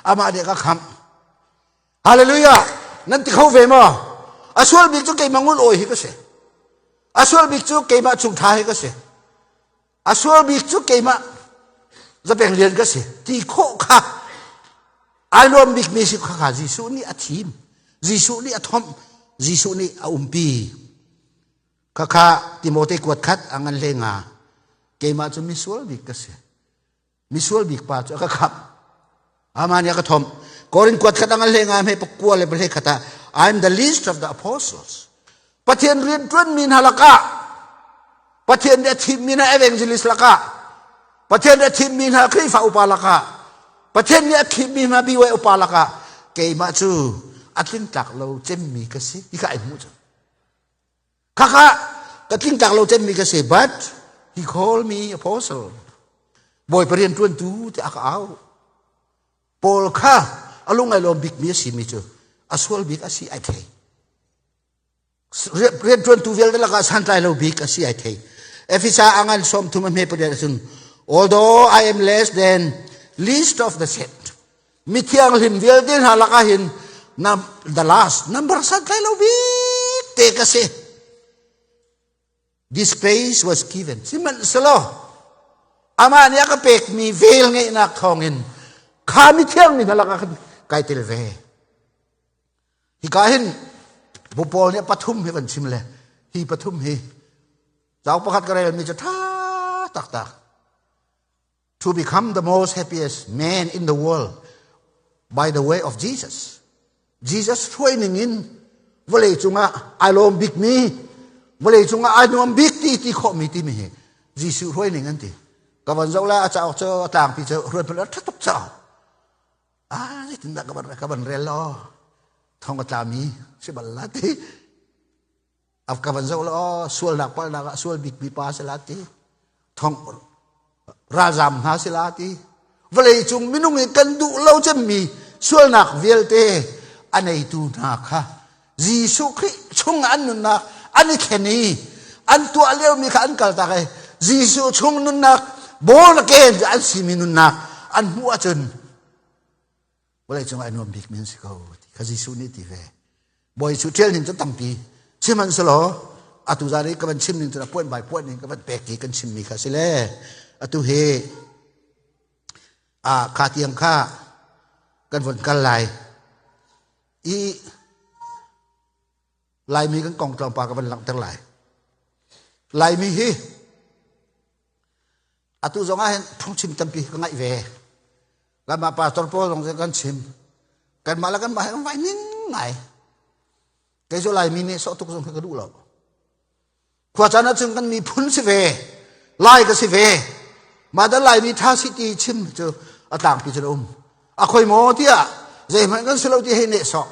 amah nih ka khamh. Hallelujah! Nan ti kho ve maw? A sual bik cu keimah ngul awi hi ka si. A sual bik cu keimah chung tha hi ka si. A sual bik cu keimah zapeng lian ka si. Ti khawh kha ai nuam bikmi si kha kha Jesuh nih a thim. Jesuh nih a thomh. Jesuh nih a umpi. Khakha Timote kuat khat a ngan hle nga. Keimah cu misual bik ka si. Misual bik pa cu a ka khamh. Amah nih a ka thomh. Korin kuat khat a ngan hle nga hme pakua le pahle khat ah I am the least of the apostles. Pathian rian ṭuanmi hna lakah Pathian nih a thimmi hna evangelist lakah Pathian nih a thimmi hna Khrihfa upa lakah Pathian nih a thimmi hna BY upa lakah keimah cu a tlingtlak lo cemmi ka si ti kha ai hmuh cu. Khakha ka tlingtlak lo cemmi ka si but he called me apostle. Bawipa rian ṭuantu tiah a ka au. Paul kha a lung ai lawm bikmi a simi cu a sual bik a si ai thei. Rian ṭuantu vialte lakah santlai lo bik a si ai thei. Efesa a ngan sawm thum a hme pariat ahcun although I am less than least of the saint mithianghlim vialte hna lakah hin the last number santlai lo bik te ka si. This grace was given. Sihmanhsehlaw amah nih a ka pekmi vel ngeihnak thawngin kha mithiang mi hna lakah khan kai tel ve. Hika hin bu pawl nih pathum hi kan chim le hi pathum hi cauk pakhat ka relmi cu ṭha taktak. To become the most happiest man in the world by the way of Jesus. Jesus hruai ning in vawlei cungah ai lawm bikmi vawlei cungah ai nuam bik ti ti khawhmi timi hi Jesuh hruai ning an ti. Ka van zoh la a cauk cu a tlangpi cu ruat hmanh ṭha tuk cauk. Ah zeitindah ka van ka van rel law thong ka tlami si bal la ti. A ka van zoh law sualnak palhnak ah sual bikmi pa si la ti. Thong ralzam hna si la ti. Vawlei cung minung i kan duh lo cemmi sualnak vialte a neitu hna kha Jesuh Khrih chung an nunnak an i thlen i an tuah liomi kha an kaltak i Jesuh chung nunnak born again an simi nunnak an hmuh ahcun vawlei cung ai nuam bikmi an si ko ti kha Jesuh nih ti ve. Bawi cu ṭial ning cu tampi sihmanhsehlaw atu zan i ka van chim ning cu puan bai puan ning ka van pek i kan chimmi kha si le atu hi a kha tiang kha. kan von kal lai. I Laimi kan kong tlawmpal ka van langhter lai. Laimi hi atu zong ah hin phungchim tampi ka ngaih ve. Kanmah pastor pawl zong kan chim. Kanmah le kanmah hi kan vai ning ngai. Kei cu Laimi nih sawh tuk zong hi ka duh lo. Khua caan ahcun kan miphun si ve. Lai ka si ve. Mah dah Laimi tha si ti chim cu a tlangpi cun a um. A khoi maw tiah zeihmanh kan si lo ti hei neh sawh.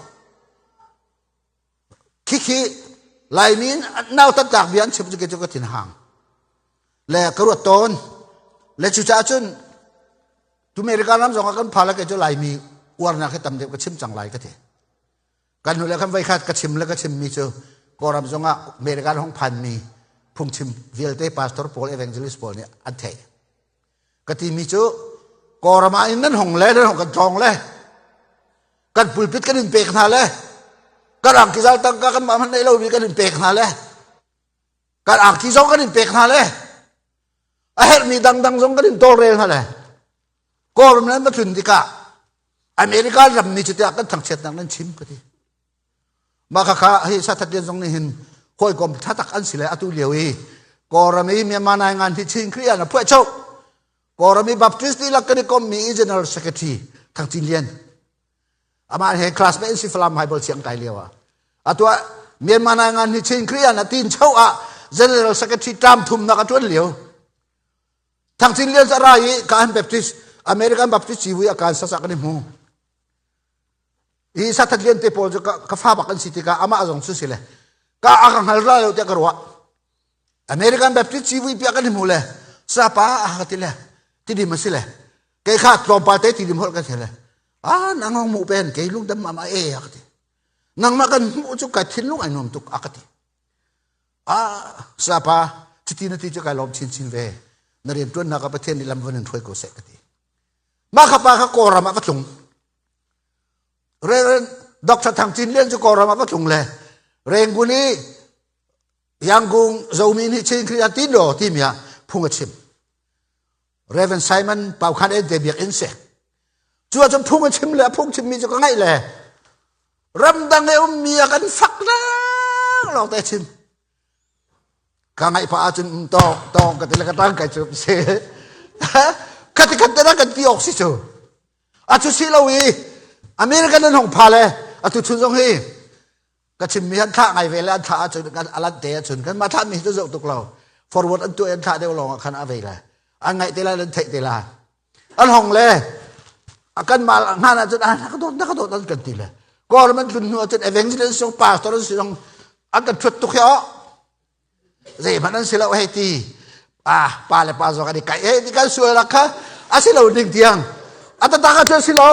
Khikhi Laimi in nautat tlak bia an chim cu kei cu ka thin hang. Le ka ruat tawn. Le cucaah cun tu America ram zong ah kan pha le kei cu Laimi uarnak hi tam deuh ka chim cang lai ka ti. Kan hnu le kan voikhat ka chim le ka chimmi cu Kawlram zong ah America hong phanmi phungchim vialte pastor pawl evangelist pawl nih an theih. Ka timi cu Kawlram ah in nan hong le nan hong kan tlawng le kan pulpit kan in pek hna le kan angki zal tangka kan mah hmanh nei lomi kan in pek hna le kan angki zong kan in pek hna le a herhmi dangdang zong kan in tawlrel hna le Kawlram nan va tlun tikah America ram nih cu tiah kan thangchiatnak nan chim ka ti mah khakha hi sathat lian zong nih hin hawikom tha tak an si le atu lio i Kawlram i Myanmar nai ngan hi Chin Khrih an a phuah cho Kawlram i Baptist dihlak kan i kommi i General Secretary Thang Cin Lian amah he classmate in si Falam Bible siang kai lio ah atu ah Myanmar nai ngan hi Chin Khrih an a tin cho ah General Secretary tam thum nak a tuan lio Thang Cin Lian ra i Kahan Baptist American Baptist civui a kan sasa kan i hmu hi sathat lian te pawl cu ka fa bak an si tikah amah zong cu si le ka a ka hngal ra lo tiah ka ruah American Baptist civui piah kan i hmu le sapa a ka ti le tidim a si le kei kha tlawmpal te tidim holh ka si le a nang hong mu pen kei lung dam ma e a ka ti nangmah kan hmuh cu ka thinlung ai nuam tuk a ka ti a sapa cuti na ti cu kai lawm chinchin ve na rian tuannak ah Pathian nih lam van in hruai ko seh ka ti mah kha pa kha Kawlram ah va tlung Reverend Dr. Thang Cin Lian cu Kawlram ah va tlung le Rangoon i Yangon Zomi nih Chin Khrih tin do timi ah phung a chim Reverend Simon Paukhan en te biakinn si cu ahcun phung a chim le a phung chimmi cu ka ngaih le ramdang i ummi a kan fak leng lawng te chim ka ngaih pah ahcun tawng tawng ka ti le ka tang kai cu si khati khat te kan ti awk si cu atu si lo i American an hong pha le atu chun zong hi ka chimmi an thlah ngai ve le an thlah ahcun kan alat te ahcun kan mah thlah mi cu zoh tuk lo forward an tuah an thlah deuh lawng ah khan a vei le an ngaih te lai an theih te lai an hong le a kan mal hnan ahcun a ka dawt na ka dawt an kan ti le kawlram an tlun hnu ahcun evangelist song pastor an si zong an kan thuat tuk hi oh zeihmanh an si lo hei ti ah pa le pa zong an i kai hei ti kan sual kha a si lo ding tiang a taktak ah cun si lo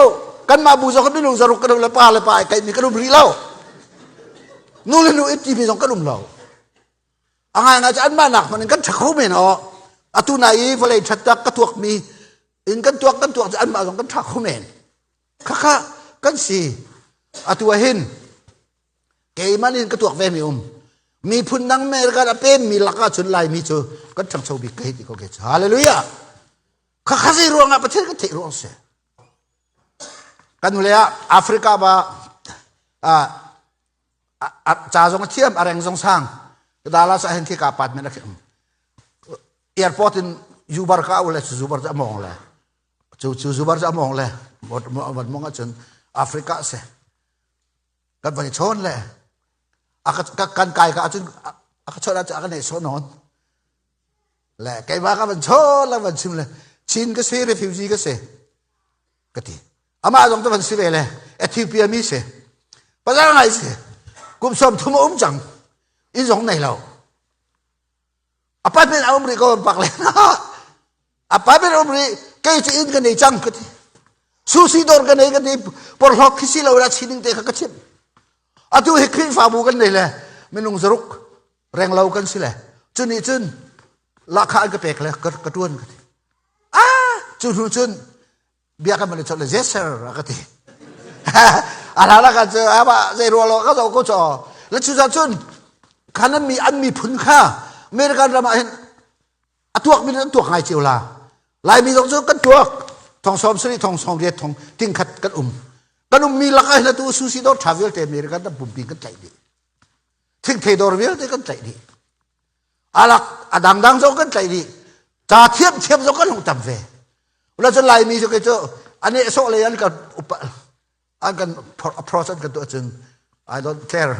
kanmah bu zong minung zaruk kan um le pa le pa ai kaimi kan um rih lo nu le nu i timi zong kan um lo a ngai ngai cu anmah nak hmanh in kan ṭha kho men aw atu na i vawlei ṭhattak ka tuakmi in kan tuak kan tuak cu anmah zong kan ṭha kho men khakha kan si atu ah hin keimah in ka tuak ve mi um miphun dang America a pem mi lakah cun Laimi cu kan ṭhangcho bik ka hei ti ko ke hallelujah khakha zei ruangah Pathian kan theih ruang si kan le ah Africa ba ca zong a thiam a reng zong sang dala sa hen khi ka apartment a khi um airport in Uber ka ule cu Uber cu among le cu cu Uber cu among le mong mong ahcun Africa se kan van i chawn le a ka kan kai ka ahcun a ka chawn ahcun a ka neih sawh nawn le keimah ka van chawn le van chim le Chin ka si refugee ka si ka ti amah zong te van si ve le Ethiopia mi si pazar ngai si kum sawm thum a um cang inn zong nei lo apartment a um rih ko pak le apartment um rih kei cu inn ka nei cang ka ti sushi dawr ka nei ka ti porhlawt khi si lo la sining te kha ka chim atu hi Khrihfabu kan nei le minung zaruk renglo kan si le cu nih cun lahkhah an ka pek le ka tuan ka ti ah cu hnu cun bia kan van i chawnh le yes sir a ka ti a hla la kan cu ama zei ruah lo ka zo ko cho le cu cun khan an mi an miphun kha American ram ah hin a tuak mi an tuak ngai cio la Laimi zong cu kan tuak thong sawm sari thong sawm riat thong ting khat kan um. Kan ummi lak ah hin atu sushi dawr ṭha vialte American ram pumpi kan tlaih dih. Thingthei dawr vialte kan tlaih dih. Alak a dangdang zong kan tlaih dih. Ca thiamthiam zong kan hung tam ve. Ula cun Laimi cu kei cu a nehsawh lei an kan upa an kan approach an kan tuah cun I don't care.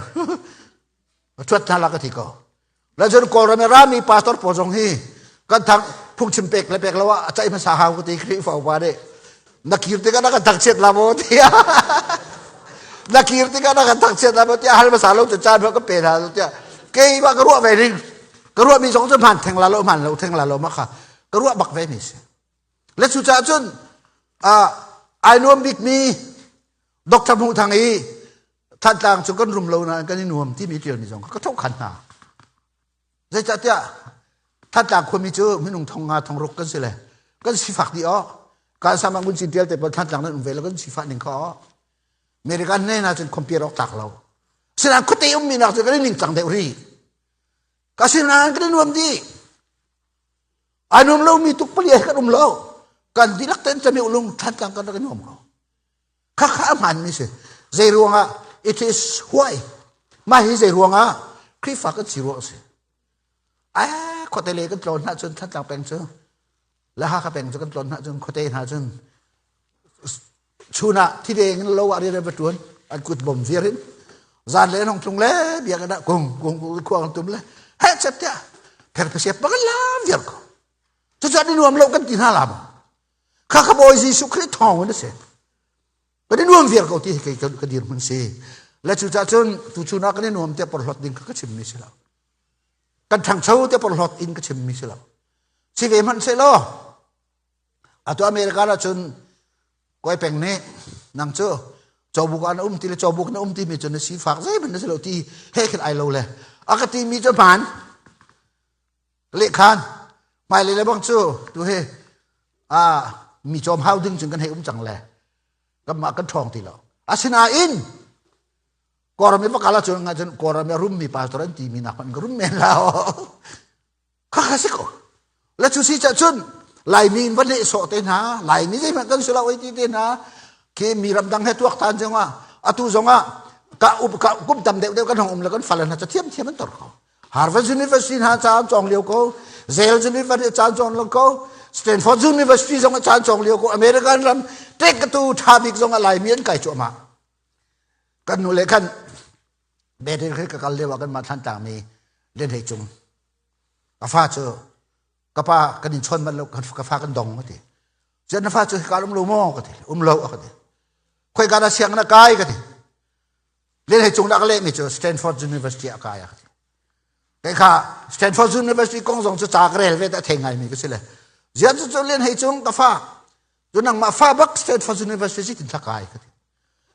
Cuat hna la ka ti ko. La cun Kawlram i rami pastor pawl zong hi kan thang phungchim pek le pek lo ah a caih hmasa hau ka ti Khrihfa upa nih na kir tikah na kan thangchiat la maw tiah na kir tikah na kan thangchiat la maw tiah hal hmasa lo cu caan ka pe hna lo tiah keimah ka ruah ve ning ka ruah mi zong cu hman theng la lo hman lo theng la lo ma kha ka ruah bak ve mi si le cu caah cun ai nuam bik mi Dr. Hmuh Thang i Thantlang cu kan rum lo nain kan i nuam timi ṭialmi zong ka thawh khan hna. Zeicahtiah Thantlang khuami cu minung thong nga thong ruk kan si le kan sifak dih awk. Kan sama ngun cin ṭial te pawl Thantlang nan um ve lo kan sifah ning kha awk. American ne na cun compare awk tlak lo. Sinain khuate ummi nak cu kan i ningcang deuh rih. Ka sinain kan i nuam dih. Ai nuam lomi tuk pali kan um lo. Kan dihlak ten cami ulung Thantlang kan rak i nuam ko. Khakha a hmaanmi si. Zei ruangah it is why mah hi zei ruangah Khrihfa kan si ruang si. Ai khuate le kan tlawn hna cun Thantlang peng cu le Hakha peng cu kan tlawn hna cun khuate hna cun chun ah thideng in lo ah rian va tuan an kut bom viar in zan le nong tlung le biakinn ah kung kung kung khuang tum le he chet tiah pherpasiap bang lam viar ko cucu an i nuam lo kan ti hna la maw Kha ka Bawi Jesuh Khrih thawng in a si. Kan i nuam viar ko ti hi kei ka dirhmun si. Le cucaah cun tuchun ah kan i nuam tiah porhlawt ding kha ka chimmi si lo. Kan ṭhangcho tiah porhlawt in ka chimmi si lo. Si ve hmanh seh law atu America ah cun kawi peng nih nang cu cawbuk ah na um ti le cawbuk na um timi cu na sifak zeihmanh na si lo ti he khin ai lo le a ka timi cu hmaan Lehkhan hmailei le bang cu tu hi a mi cawm hau ding cun kan hei um cang le kanmah kan ṭhawng ti lo. Asinain Kawlram i va kal ahcun cun Kawlram i rummi pastor an timi nak hmanh ka rum men la kha kha si ko. Le cu si cah cun Laimi in va nehsawh te hna Laimi zeihmanh kan si lo ei ti te hna khi mi ramdang he tuaktan zongah atu zongah ka up ka kum tam deuh deuh kan hong um le kan fale hna ca thiamthiam an tor ko. Harvard University hna ca an cawng lio ko, Yale University ca an cawng lio ko, Stanford University zong ca an cawng lio ko, American ram tek tu tha bik zong a Laimi an kai cuahmah. Kan nu le khan Bethel khi ka kal lio ah kan mah Thlantlang mi Len Hei Cung ka fa cu ka pa kan in chawn bal lo ka fa kan dong ka ti. Zian na fa cu hika um lo maw ka ti. Um lo ka ti. Khoi ka dah siang na kai ka ti. Len Hei Cung dah ka lehmi cu Stanford University ah kai a ka ti. Kei kha Stanford University kong zong cu ca ka rel ve ta thei ngaimi ka si le. Zian cu cu Len Hei Cung ka fa cu nangmah fa bak Stanford University tin thla kai ka ti.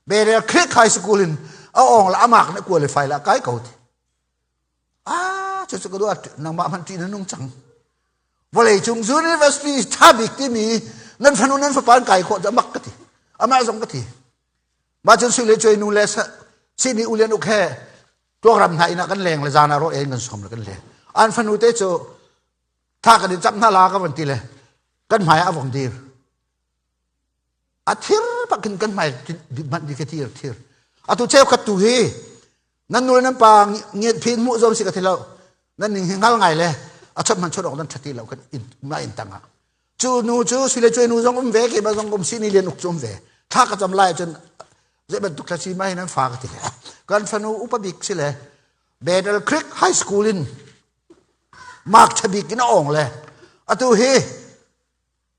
Berel Creek High School in a ong la amak na qualify la kai ko ti. Ah, cu cu ka duh nangmah hmanh ṭih na nung cang. Vawlei cung university ṭha bik timi nan fanu nan fapa an kai khawh cu amak ka ti. Amah zong ka ti. Mah cun sui le cuai nu le sihni u lian uk he tuakram hna inn ah kan leng le zan ah rawl ei in kan sawm le kan leng. An fanu te cu tha kan in camh hna la ka van ti le kan hmai ah a vong dir. A thir bak in kan hmai hmanh di ka thir thir. Atu cheukhat tu hi nan nu le nan pa ngiat phin hmuh zong si ka thi lo. Nan ning hi ngal ngai le a chot man chot awk nan ṭhati lo kan in ma in tang ah. Cu nu cu sui le cuai nu zong um ve keimah zong um sini lian uk cu um ve thla ka cam lai cun zei bantuk thla si mai nan fa ka ti kan fanu upa bik si le Battle Creek High School in mark ṭha bik in a ong le atu hi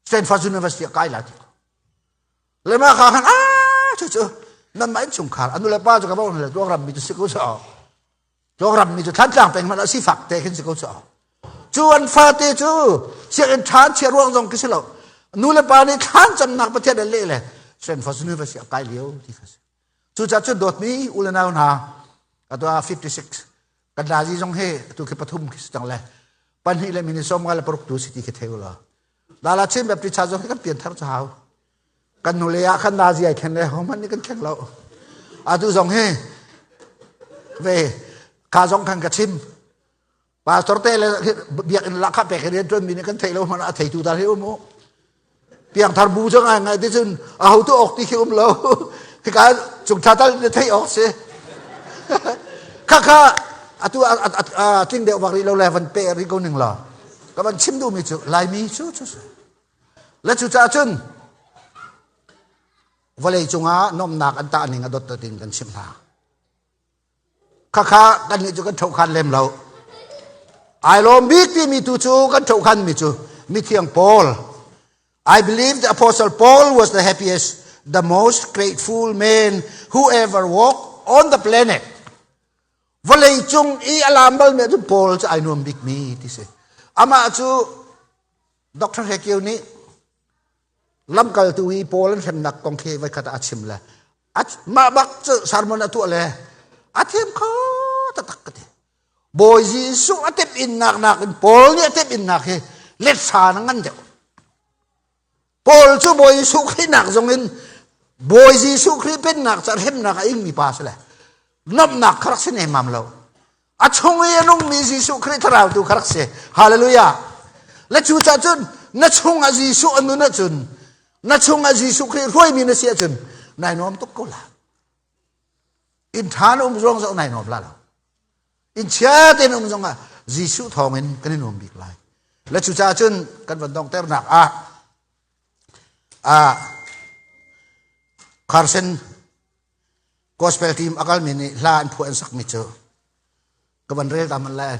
Stanford University a kai la ti le ma kha khan ah cu cu nan mah innchungkhar anu le pa cu ka bong le tuang ram mi cu si ko so Tlawngram mi cu Thlantlang peng hmanh ah sifak te khin si ko cu. Cu an fate cu sianginn ṭha an chiah ruang zong khi si lo. Nu le pa nih thlan camnak Pathian an leh le Stanford University a kai lio ti kha si. Cucaah cun dawtmi u le nau hna atu ah 56 kan nazi zong hi atu khi pathum khi si cang le pahnih le minute sawm nga le paruk tu si ti khi thei u law. Dala Chin Baptist Church zong hi kan pianthar cu hau. Kan nule ah khan nazi ai khen le hohmanh nih kan thleng lo. Atu zong hi ve kha zong khan ka chim. Pastor te le biakinn lakha pek rian tuan mi nih kan theih lo hmanh a theitu tal hi um u. Piangthar bu cu ngai ngai ti cun a hotu ok ti khi um lo. Hika cung tha tal na thei awk si. Khakha atu a tling deuh bak rih lo le van pe rih ko ning law. Ka van chim duhmi cu Laimi cu cu si. Le cu caah cun vawlei cungah nomnak an tah ning a dot dot in kan chimh hna. Khakha kannih cu kan ṭhohkhan lem lo. Ai lawm bik timi tu cu kan ṭhohkhan mi cu mithiang Paul. I believe the apostle Paul was the happiest, the most grateful man who ever walked on the planet. Vawlei cung i a lam bal mi cu Paul cu ai nuam bik mi ti si. Amah cu Dr. Hekio nih lamkaltu i Paul an hremnak kong khi voikhat ah a chim le mah bak cu sermon a tuah le a thiam kho taktak ka ti. Bawi Jesuh a tep innak nakin Paul nih a tep innak hi let sa na ngan deuh. Paul cu Bawi Jesuh Khrih nak zong in Bawi Jesuh Khrih pennak ca hremnak a ingmi pa si le nomnak kha rak si nemmam lo. A chung i a nungmi Jesuh Khrih thlarau tu kha rak si. Hallelujah. Le cu cah cun na chung ah Jesuh a nun ahcun na chung ah Jesuh Khrih hruaimi na si ahcun nai nuam tuk ko la. Inn ṭha na um zong zoh nai nuam la lo. Inn chia tein um zong ah Jesuh thawng in kan i nuam bik lai. Le cu caah cun kan van dongternak ah ah Carson Gospel team a kalmi nih hla an phuah an sakmi cu ka van rel ta man lai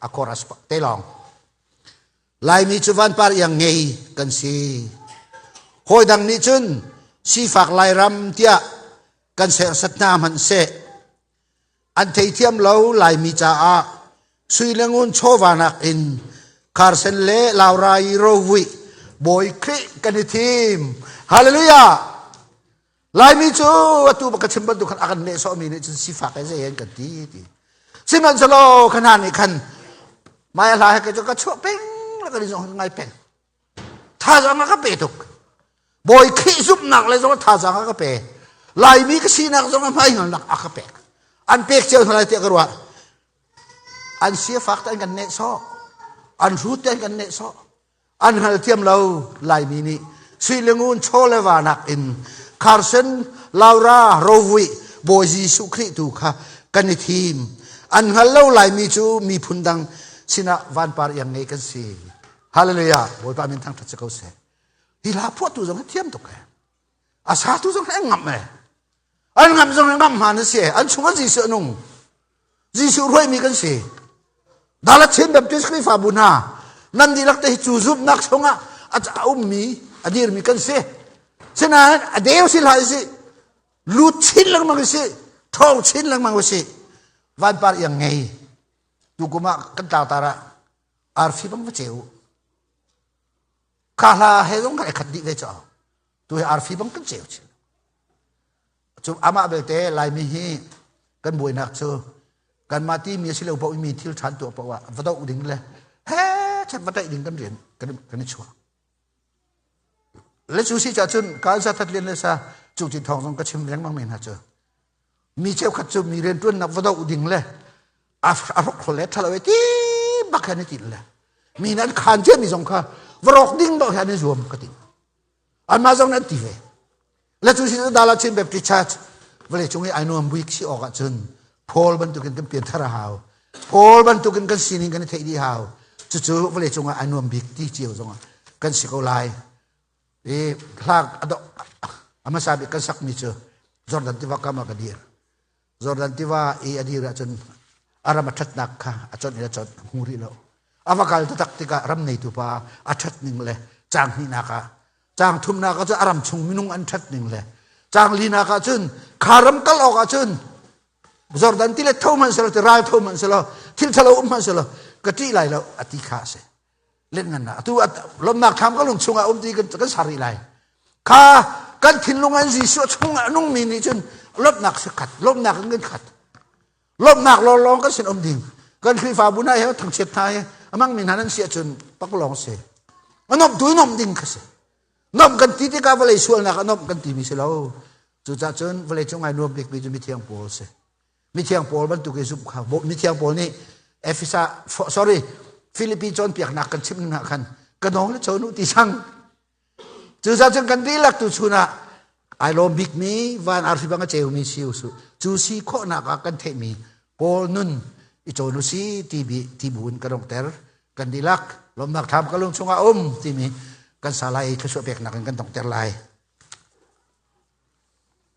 a chorus te lawng. Laimi cu vanpar iang ngei kan si. Hawi dang nih cun sifak Lairam tiah kan serhsat hna hmanh seh. An theithiam lo Laimi caah sui le ngun chawva nakin Carson le Laura i rovuih Bawi Khrih kan i thim. Hallelujah! Laimi cu atu ka chim bantuk khan a kan nehsawhmi nih cun sifak he zei an kan ti ti. Sihmanhsehlaw kha hna nih khan mai hla he ka ka chuah peng le kan i zong ngai peng. Thazaang a ka pe tuk. Bawi Khrih zumhnak le zong thazaang a ka pe. Laimi ka sinak zong a hmaihngalnak a ka pek. An pek cio hna lai tiah ka ruah. An sifak te an kan nehsawh. An hrut te an kan nehsawh. An hngalthiam lo Laimi nih sui le ngun chaw le va nakin Carson Laura Rovuih Bawi Jesuh Khrih tu kha kan i thim. An hngal lo Laimi cu miphun dang sinah vanpar iang ngei kan si. Hallelujah. Bawipa min thangṭhat si ko seh. Hi hla phuahtu zong hi thiam tuk e. A satu zong hi an ngamh e. An ngamh zong hi ngamh hmaan a si e. An chungah Jesuh a nung. Jesuh hruaimi kan si. Dalat Chin Baptist Khrihfabu hna nan dihlak te hi cu zumhnak chungah a ummi a dirmi kan si. Sinain a deu si hlah si lut chin lengmang si ṭhawng chin lengmang si vanpar iang ngei tukum ah kan tlangtar ah arfi bang va ceu kha hla he zong kan khat dih ve cho tu hi arfi bang kan ceu chin Cu amah belte Laimi hi kan buainak cu kanmah timi a si lo paoh mi thil ṭhan tuah paoh ah va doh ding le he chat va taih ding kan rian kan i chuah. Le cu si cah cun kaan sa that lian le sa cu ti thawng zong ka chim lengmang mi hna cu mi cheukhat cu mi rianṭuannak va doh ding le a hrok hrol le ṭhalo e ti bak han i tin le mi nan khaan cia mi zong kha va rawk ding bak han i zuam ka ti. Anmah zong nan ti ve. Le cu si Dala Chin Baptist Church vawlei cung i ai nuam bik si awk ahcun Paul bantukin kan pianthar a hau. Paul bantukin kan sining kan i theih dih hau. Cucu vawlei cung ah ai nuam bik ti cio zongah kan si ko lai. I hla a hmasa bik kan sakmi cu Jordan tiva kam ah ka dir. Jordan tiva i a dir ahcun a ram a ṭhatnak kha a conh i a conh hmu rih lo. A va kal taktak tikah ram neitu pa a ṭhat ning le caang hnihnak ah caang thumnak ah cun a ram chung minung an ṭhat ning le caang linak ah cun kha ram kal awk ah cun Jordan tilet tho hmanh selaw ral tho hmanh selaw thil ṭhalo um hmanh selaw ka ṭih lai lo a ti kha a si. Let ngan atu lomnak thlam ka lung chungah um ti kan sar rih lai. Kha kan thinlung an Jesuh chungah a nungmi nih cun lawmhnak si khat lawmhnak in kan khat. Lawmhnak lawnglawng kan sin um ding. Kan Khrihfabu hna he thangchiat hna he amang mi hna nan si ahcun paklawng si. A nomh tu nomh ding kha si. Nomh kan ti tikah vawlei sualnak a nomh kan timi si lo. Cucaah cun vawlei cung ai nuam bikmi cu mithiang Paul si. Mithiang Paul bantuk i zumh kha mithiang Paul nih Efesa sorry Philippi cawnpiaknak kan chimh hna khan ka nawng le chawn u ti sang. Cucaah cun kan dihlak tu chun ah Ai lawm bikmi van arfi bang a ceumi si u Cu si khawhnak ah kan theihmi Paul nun i cawn u si ti bi ti bu in kan ongter. Kan dihlak lawmnak thlam ka lung chungah um timi kan sa lai i thluachuah peknak in kan dongter lai.